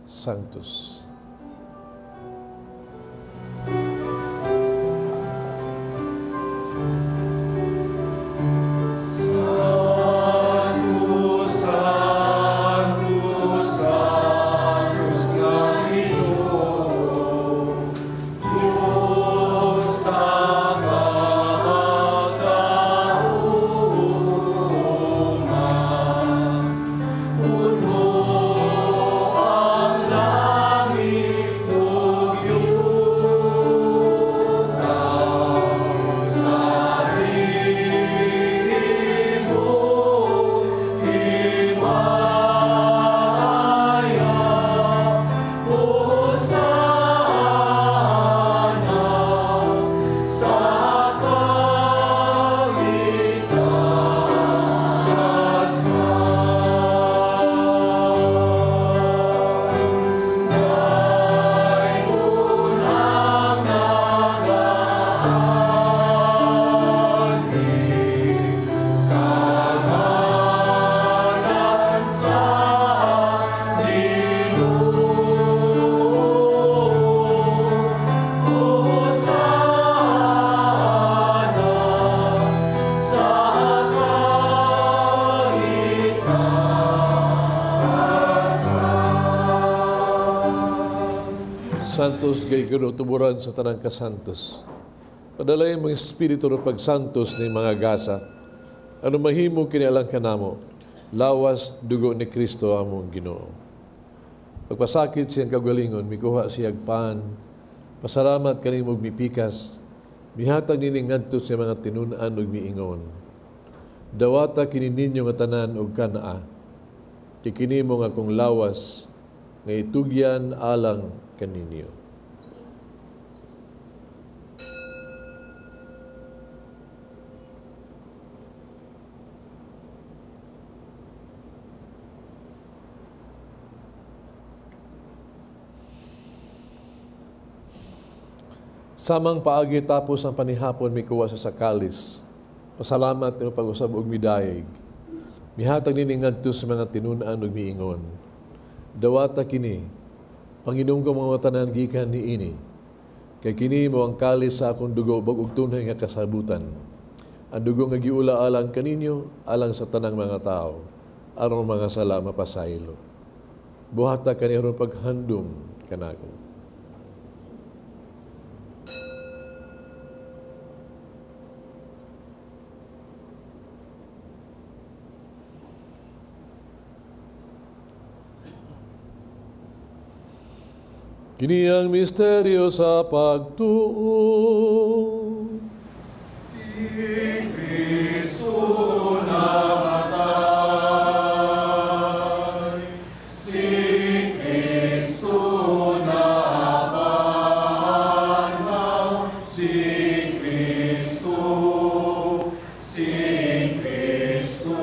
Sanctus. Santos gay tuburan sa tanang kasantos. Padalay mong espiritu ng pagsantos ni mga gasa. Ano mahimo kini alang kanamo, lawas dugo ni Kristo among Ginoo. Pagpasakit siyang kagalingon, mikuha siyag pan, pasalamat kanimo mipikas, mihatag nini ngadto sa mga tinun-an ug miingon. Dawata kini ninyo nga tanan og kanaa, kay kini mo nga akong lawas nga itugyan alang kaninyo. Samang paagi tapos ang panihapon mikuha sa sakalis. Pasalamat ng pag-usab og midayeg. Mihatag nini ngadto sa mga tinun-an ug miingon. Dawata kini, Panginoon ko mga tanan gikan niini. Kay kini mo ang kalis sa akong dugo bag-og tunay nga kasabutan. Ang dugo nga giula alang kaninyo, alang sa tanang mga tao, aron mga sala mapasaylo. Buhata kani aron paghandom kanako. Kini ang misteryo sa pagtuo. Si Kristo namatay, si Kristo nabanhaw, si Kristo, si Kristo,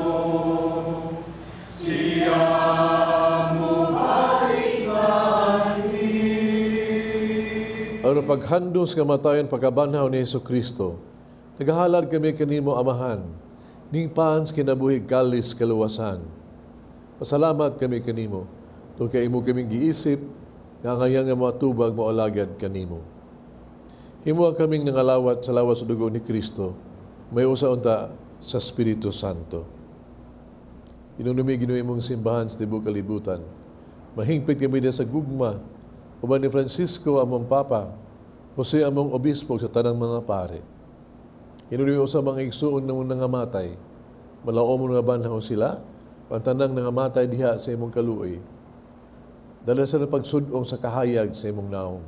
siya mubalik ani. Aron paghandom sa kamatayon pagkabanhaw ni Hesus Kristo, nagahalad kami kanimo Amahan, ning paan sa kinabuhi kalis kaluwasan. Pasalamat kami kanimo, tungkol kay imo kaming giisip, nga ngayon nga moatubag moalagad kanimo. Himo kaming nangalawat sa lawas sa dugo ni Kristo, may usa unta sa Espiritu Santo. Inunumi Ginoo imong simbahan sa tibuok kalibutan. Mahingpit kami din sa gugma uban ni Francisco among Papa, Jose among Obispo sa tanang mga pare. Ginoo sa mga igsuon na mong nangamatay. Malaom mo nga banhaw sila, pantanang nangamatay diha sa imong kaluoy. Dala sa pagsudong sa kahayag sa imong naong.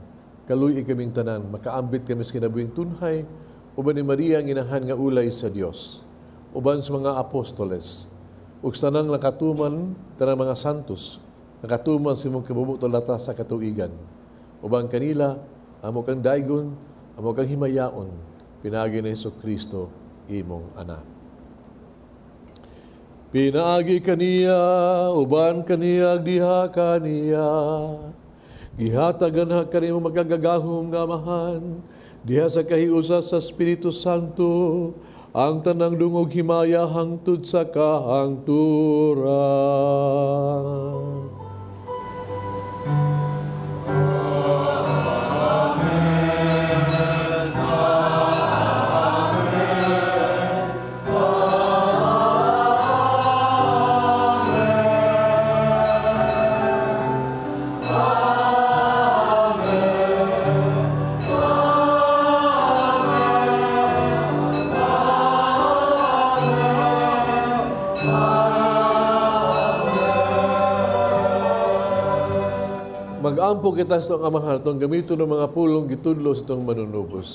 Kaluoy kaming tanan, makaambit kami sa kinabuhing tunhay, uban ni Maria ang inahan nga ulay sa Dios, uban sa mga apostoles, ug sa tanang nakatuman, tanang mga santos, nakatuman sa imong kabubuton lata sa katuigan. Uban kanila, amo kang daygon, amo kang himayaon, pinaagi ni Hesus Kristo, imong anak. Pinaagi kaniya, uban kaniya, diha kaniya, gihatagan ha kanimo magagagahom nga amahan, diha sa kahiusa sa Espiritu Santo, ang tanang dungog himaya hangtod sa kahangturan. Mag-ampo kita sa itong amahan itong gamito ng mga pulong gitudlo sa itong manunubos.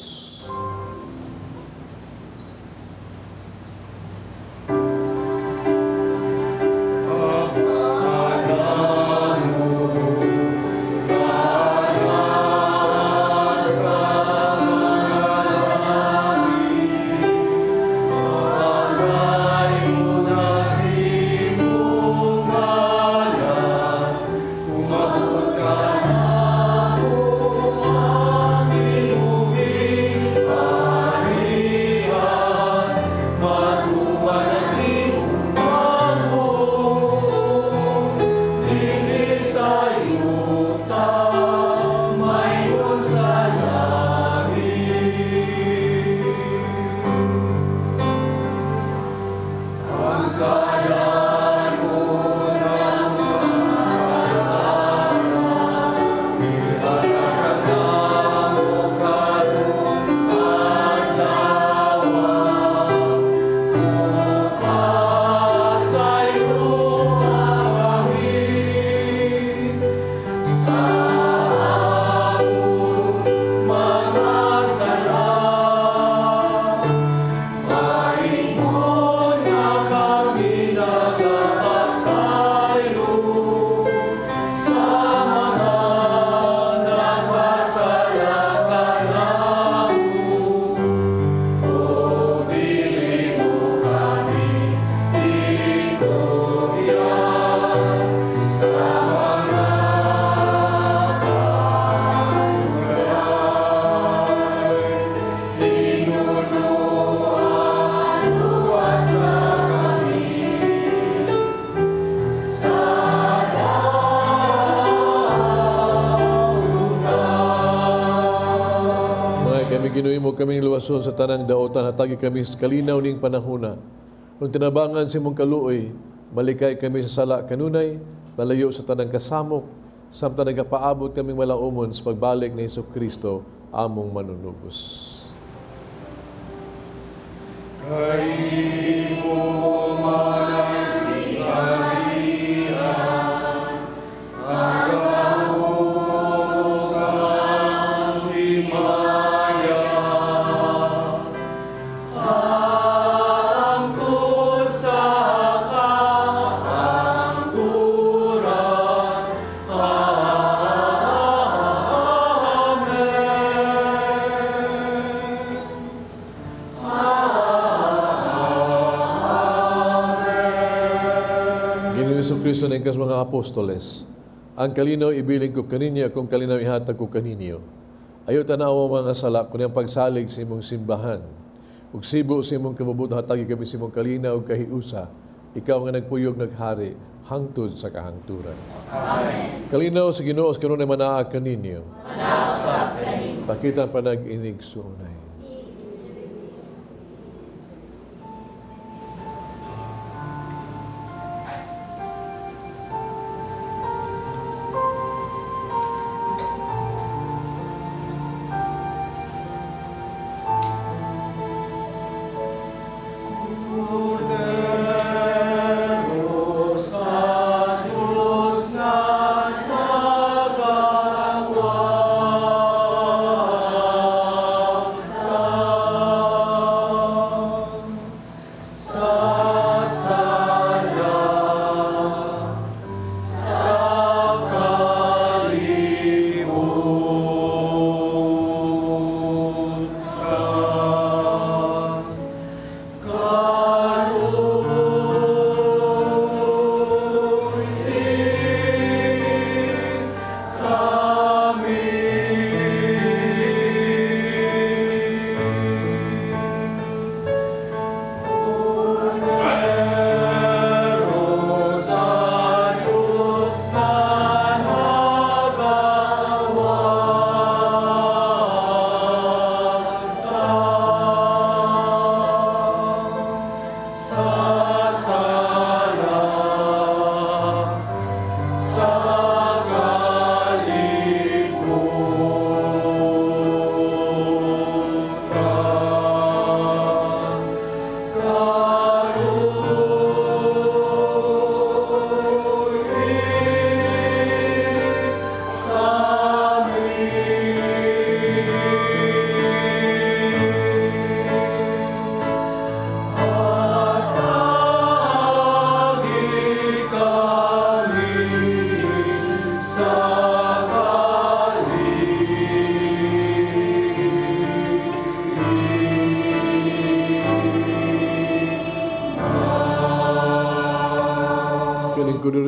Kaming luwason sa tanang daotan, hatagi kami sa kalinaw ning panahuna. Kung tinabangan sa imong kaluoy, malikay kami sa sala kanunay, malayo sa tanang kasamok, samtang nagapaabot kaming malaumon sa pagbalik ni Hesus Kristo, among manunubos. Kristo na ikas mga apostoles, ang kalinaw ibilin ko kaninyo, akong kalinaw ihatag ko kaninyo. Ayaw tanaw mga sala, kunyang pagsalig sa imong simbahan. Ug sibo sa imong kabubutan, hatagi kami sa imong kalinaw ug kahiusa. Ikaw nga nagpuyog naghari, hangtod sa kahangturan. Amen. Kalinaw sa Ginoo kanunay manaag kaninyo. Manaag kaninyo. Pakita ang panag-inig suunay.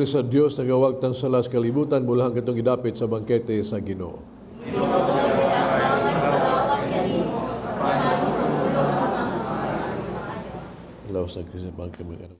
sa Dios nagawagtang sala sa kalibutan, bulahan katong gidapit sa bangkete sa Ginoo. Laos sa Kristo bangkete.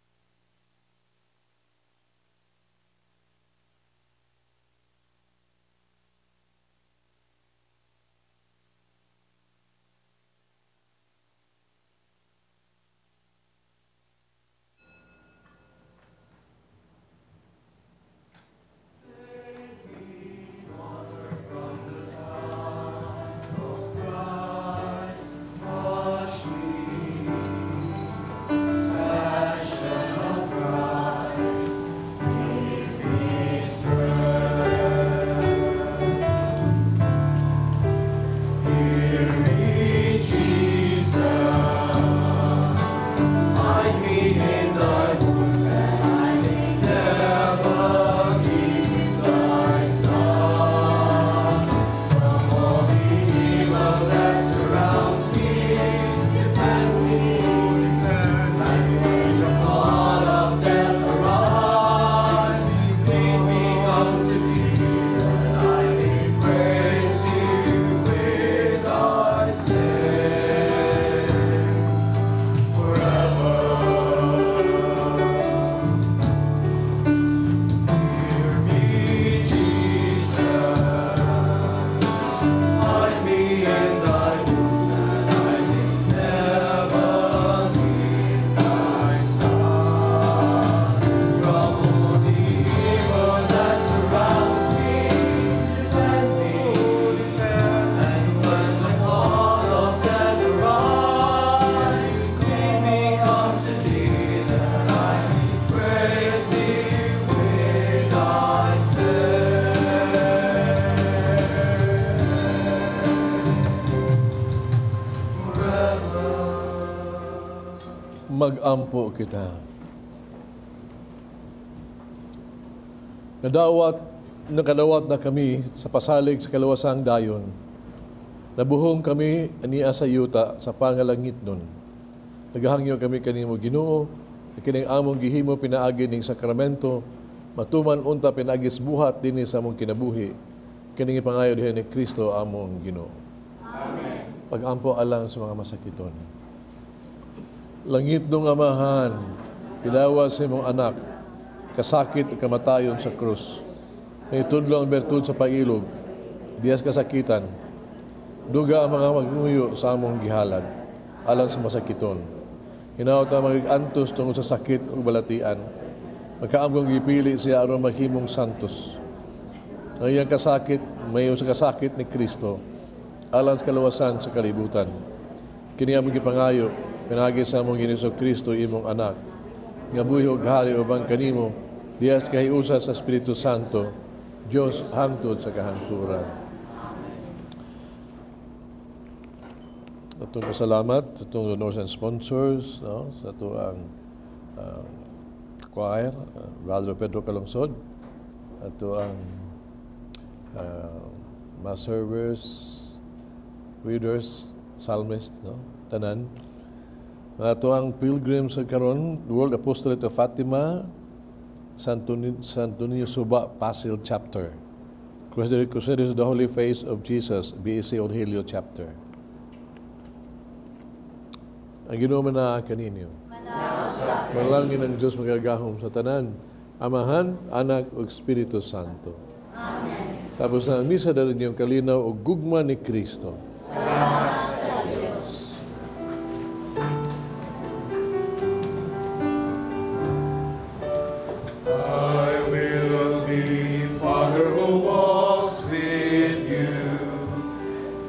Magampo kita. Nakadawat na kami sa pasalig sa kalawasang dayon. Nabuhong kami aniya sa yuta sa pangalangit nun. Nagahangyo kami kanimo Ginoo, kining among gihimo pinaagi ning sakramento, matuman unta pinaagis buhat dinhi sa among kinabuhi. Kining ipangayo diha ni Kristo among Ginoo. Amen. Pagampo alang sa mga masakiton. Langit nung Amahan, ilawa sa imong anak, kasakit ug kamatayon sa krus. May tudlo ang bertud sa pailog, diyas kasakitan. Duga ang mga magnguyo sa among gihalad, alang sa masakiton. Hinaot ang mag-antos tungod sa sakit ug balatian. Magkaamgong gipili siya aron maghimong santos. Ang iyang kasakit, mayo sa kasakit ni Kristo, alang sa kaluwasan sa kalibutan. Kini among gipangayo, pinaagi sa among Ginoong Kristo imong anak, nga buhi ug hari uban kanimo, diyas kahiusa sa Espiritu Santo, Dios hangtod sa kahangturan. Atong pasalamat sa atong donors and sponsors, no, sa atoang choir, Brother Pedro Calungsod, ato ang mass servers, readers, psalmist, no, tanan. Ato ang pilgrims sa karon, World Apostolate of Fatima, Santo Niño Suba, Pasil Chapter. Crusaders of the Holy Face of Jesus, BAC Orhelio Chapter. Ang Ginoo manaa kaninyo. Manalangin ang Diyos magagahom sa tanan, Amahan, Anak, ug Espiritu Santo. Amen. Tapos na ang misa dali niyong kalinaw ug gugma ni Kristo. Salamat sa Diyos. I will be Father who walks with you.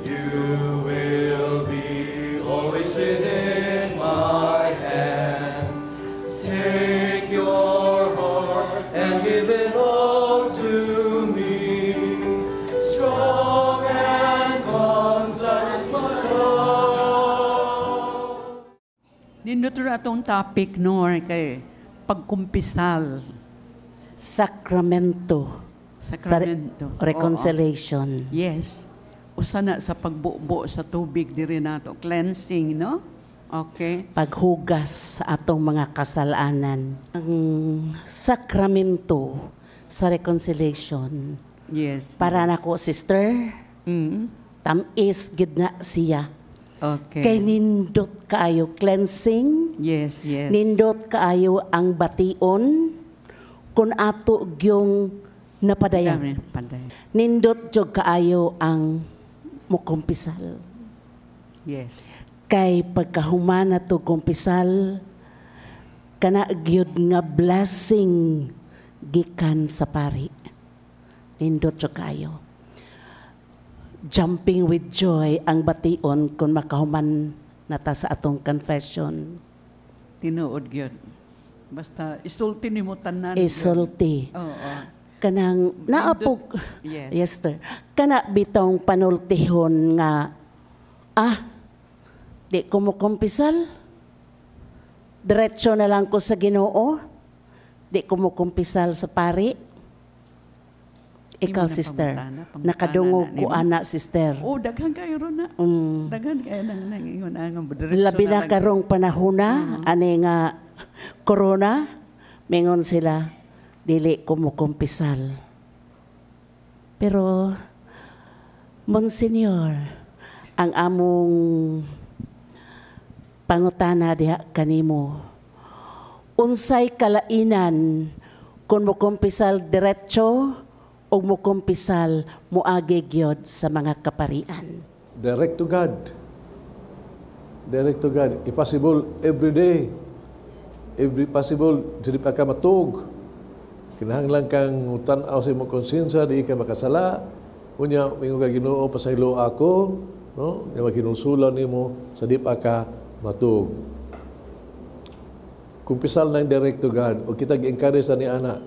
You will be always within my hand. Take your heart and give it all to me. Strong and constant is my love. Nindot ra atong topic nor kay pagkumpisal. Sakramento. Sakramento. Sa reconciliation. Oo. Yes. Usa na sa pagbubo sa tubig diri nato, cleansing, no? Okay. Paghugas sa atong mga kasalanan. Ang sakramento sa reconciliation. Para nako, sister, tamis gid na siya. Kay nindot kaayo cleansing. Yes, yes. Nindot kaayo ang bation kung ato gyung napadayag. Padayag. Nindot jud kaayo ang mukumpisal. Kay pagkahuman nato kumpisal, kana gyud nga blessing gikan sa pari. Nindot jud kaayo. Jumping with joy ang bation kung makahuman nata sa atong confession. Tinuod gyud. Basta isulti nimo tanan. Isulti. Oo. Kanang naapog. Yes, sir. Kana bitong panultihon nga di ko mo kumpisal. Diretso na lang ko sa Ginoo. Di ko mo kumpisal sa pari. Ikaw, Imo na sister, pangutana, pangutana nakadungog na ko nimo. Ana, sister. Oh, daghan kayo ron na. Daghan kayo nang nangingon ang diretso Labi na lang sa- karong panahona, ani nga corona, mingon sila, dili ko mo kumpisal. Pero, Monsignor, ang among pangutana diha kanimo, unsay kalainan kung mokumpisal diretso o mokumpisal moagi gyud sa mga kaparian? Direct to God. Direct to God. If possible, every day. Every possible, dili pa ka matug. Kinahanglan kang tan-aw sa imong konsensya, di ka makasala. Unya, mingon ka, "Ginoo, pasaylo ako," no? Nga makinulsulan nimo sa di pa ka matug. Kumpisal ng direct to God, o kita gi-encourage sa ni ana,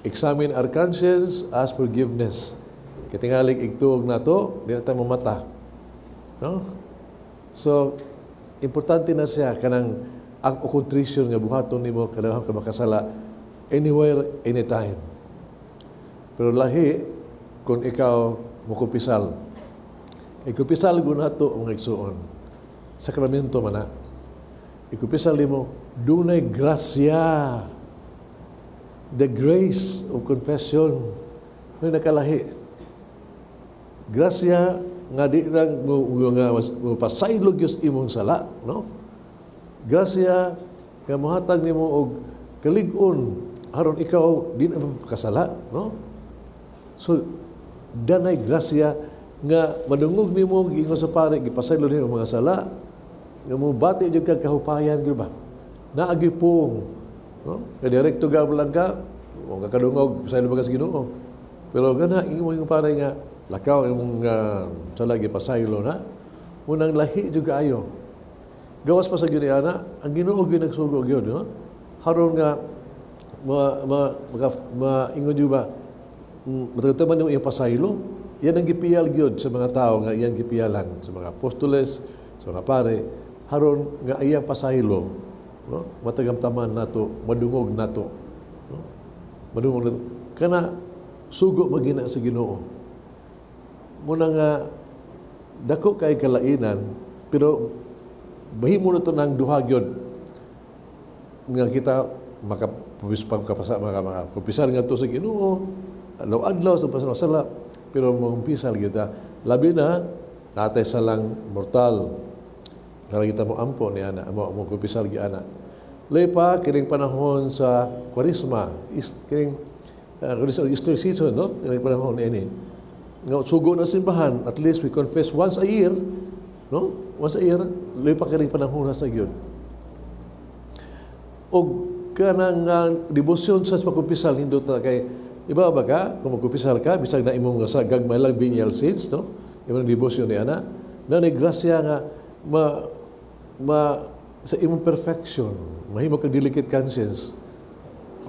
examine our conscience, ask forgiveness. Kitingalig igtuog nato, di na tayo mamata. No? So, importante na siya kanang ang contrition nga buhaton nimo kanang ka makasala anywhere, anytime. Pero lahi kung ikaw mukumpisal. Ikumpisal gud nato, mga igsuon. Sakramento man na. Ikumpisal nimo dunay grasya. The grace of confession. May nakalahi. Grasya nga di lang nga mo pasaylo gyud imong sala, no? Grasya nga mohatag nimo og kalig-on aron ikaw di na makasala, no? So danay grasya nga madungog nimo giingon sa pare, gipasaylo nimo mga sala, nga mobati jud ka kahupayan gyud ba. Naagi pong, no? Kay direkto ga lang ka, o kakadungog pasaylo ba ka sa Ginoo. Pero gana ingon mo pare nga lakaw imong sala, gipasaylo na, unang lahi jud kaayo. Gawas pa sa Ginoo ana, ang Ginoo gyud nagsugo gyud, no? Haron nga ma ma maka, maingon jud ba, matagtaman yung iyang pasaylo, yan ang gipiyal gyud sa mga tao nga iyang gipiyalan, sa mga apostoles, sa mga pare, haron nga iyang pasaylo, no? Matagamtaman nato, madungog nato, no? Madungog nato. Kana sugo magina sa Ginoo. Muna nga dako kay kalainan, pero mahimo na to ng duha gyud nga kita maka makakumpisal nga to sa Ginoo adlaw-adlaw sa pasala, pero mangumpisal kita labi na natay salang mortal. Kaya kita mo ampo ni ana, mo mo kumpisal gi ana. Lahi pa kining panahon sa Kwaresma, is kining Easter season, no? Kining panahon ini. Nga sugo na simbahan, at least we confess once a year, no? Once a year, lahi pa kining panahon sa gyud. Og kanang debosyon sa pagkumpisal hindot na kay iba ba ka kung magkumpisal ka bisag na imong sa gagmay lang venial sins, no? Imong debosyon ni ana na ni grasya nga ma ma sa imong perfection mahimo kag delicate conscience,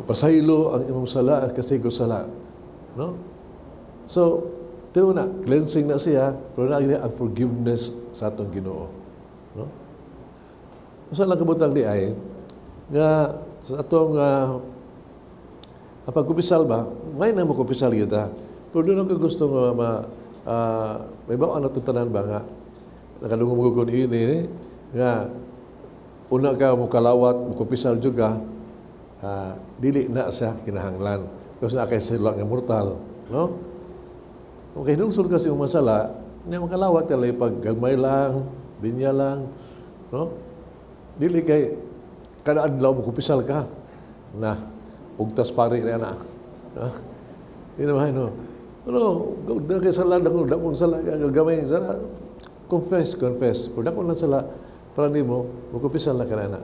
pasaylo ang imong sala at kasigo sala, no? So tinuod na cleansing na siya, pero na ang forgiveness sa atong Ginoo, no? Usa lang kabutang di ay nga sa atong ang pagkumpisal ba, may na mo kumpisal kita. Pero doon ako gusto nga may ba ano tanan ba nga nakadungog mo kun ini nga Una ka mo kalawat, mo kumpisal juga, dili na siya kinahanglan. Kasi na kay sila nga mortal, no? Okay, nungsod kasi yung masala, niya makalawat ka pag gagmay lang, linya lang, no? Dili kay kada adlaw mo kumpisal ka na ugtas pari na na. No? Di naman, no? Ano, kay sala, dako, dako sala, gamay, sala, confess, confess. Kung dako lang sala, para nimo, mukumpisal na ka na.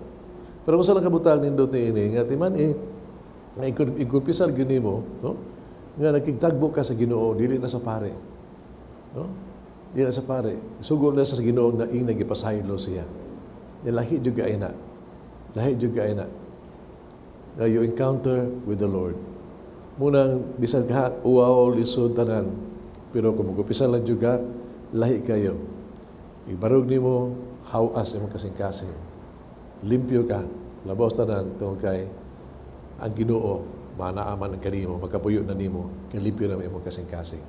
Pero kung sa kabutang nindot ni ini, nga timan eh, nga ikumpisal gyud nimo, no? Nga nakigtagbo ka sa Ginoo, dili na sa pare. No? Dili na sa pare. Sugo na sa Ginoo na ing nagipasaylo siya. Lahi jud kay na. Lahi jud kay na. Na you encounter with the Lord. Munang bisan ka uwaw lisod tanan, pero kung magkumpisal lang jud ka, lahi kayo. Ibarog nimo hawas imong kasing-kasing. Limpyo ka, labaw tanan tungod kay ang Ginoo manaaman ang kanimo, makapuyo na nimo, kay limpyo na imong kasing-kasing.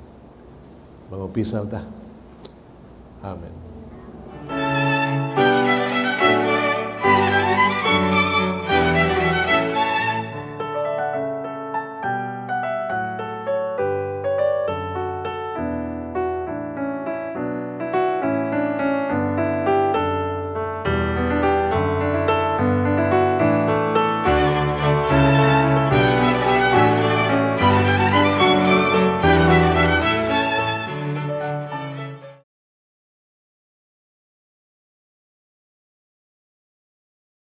Mga upisal ta. Amen.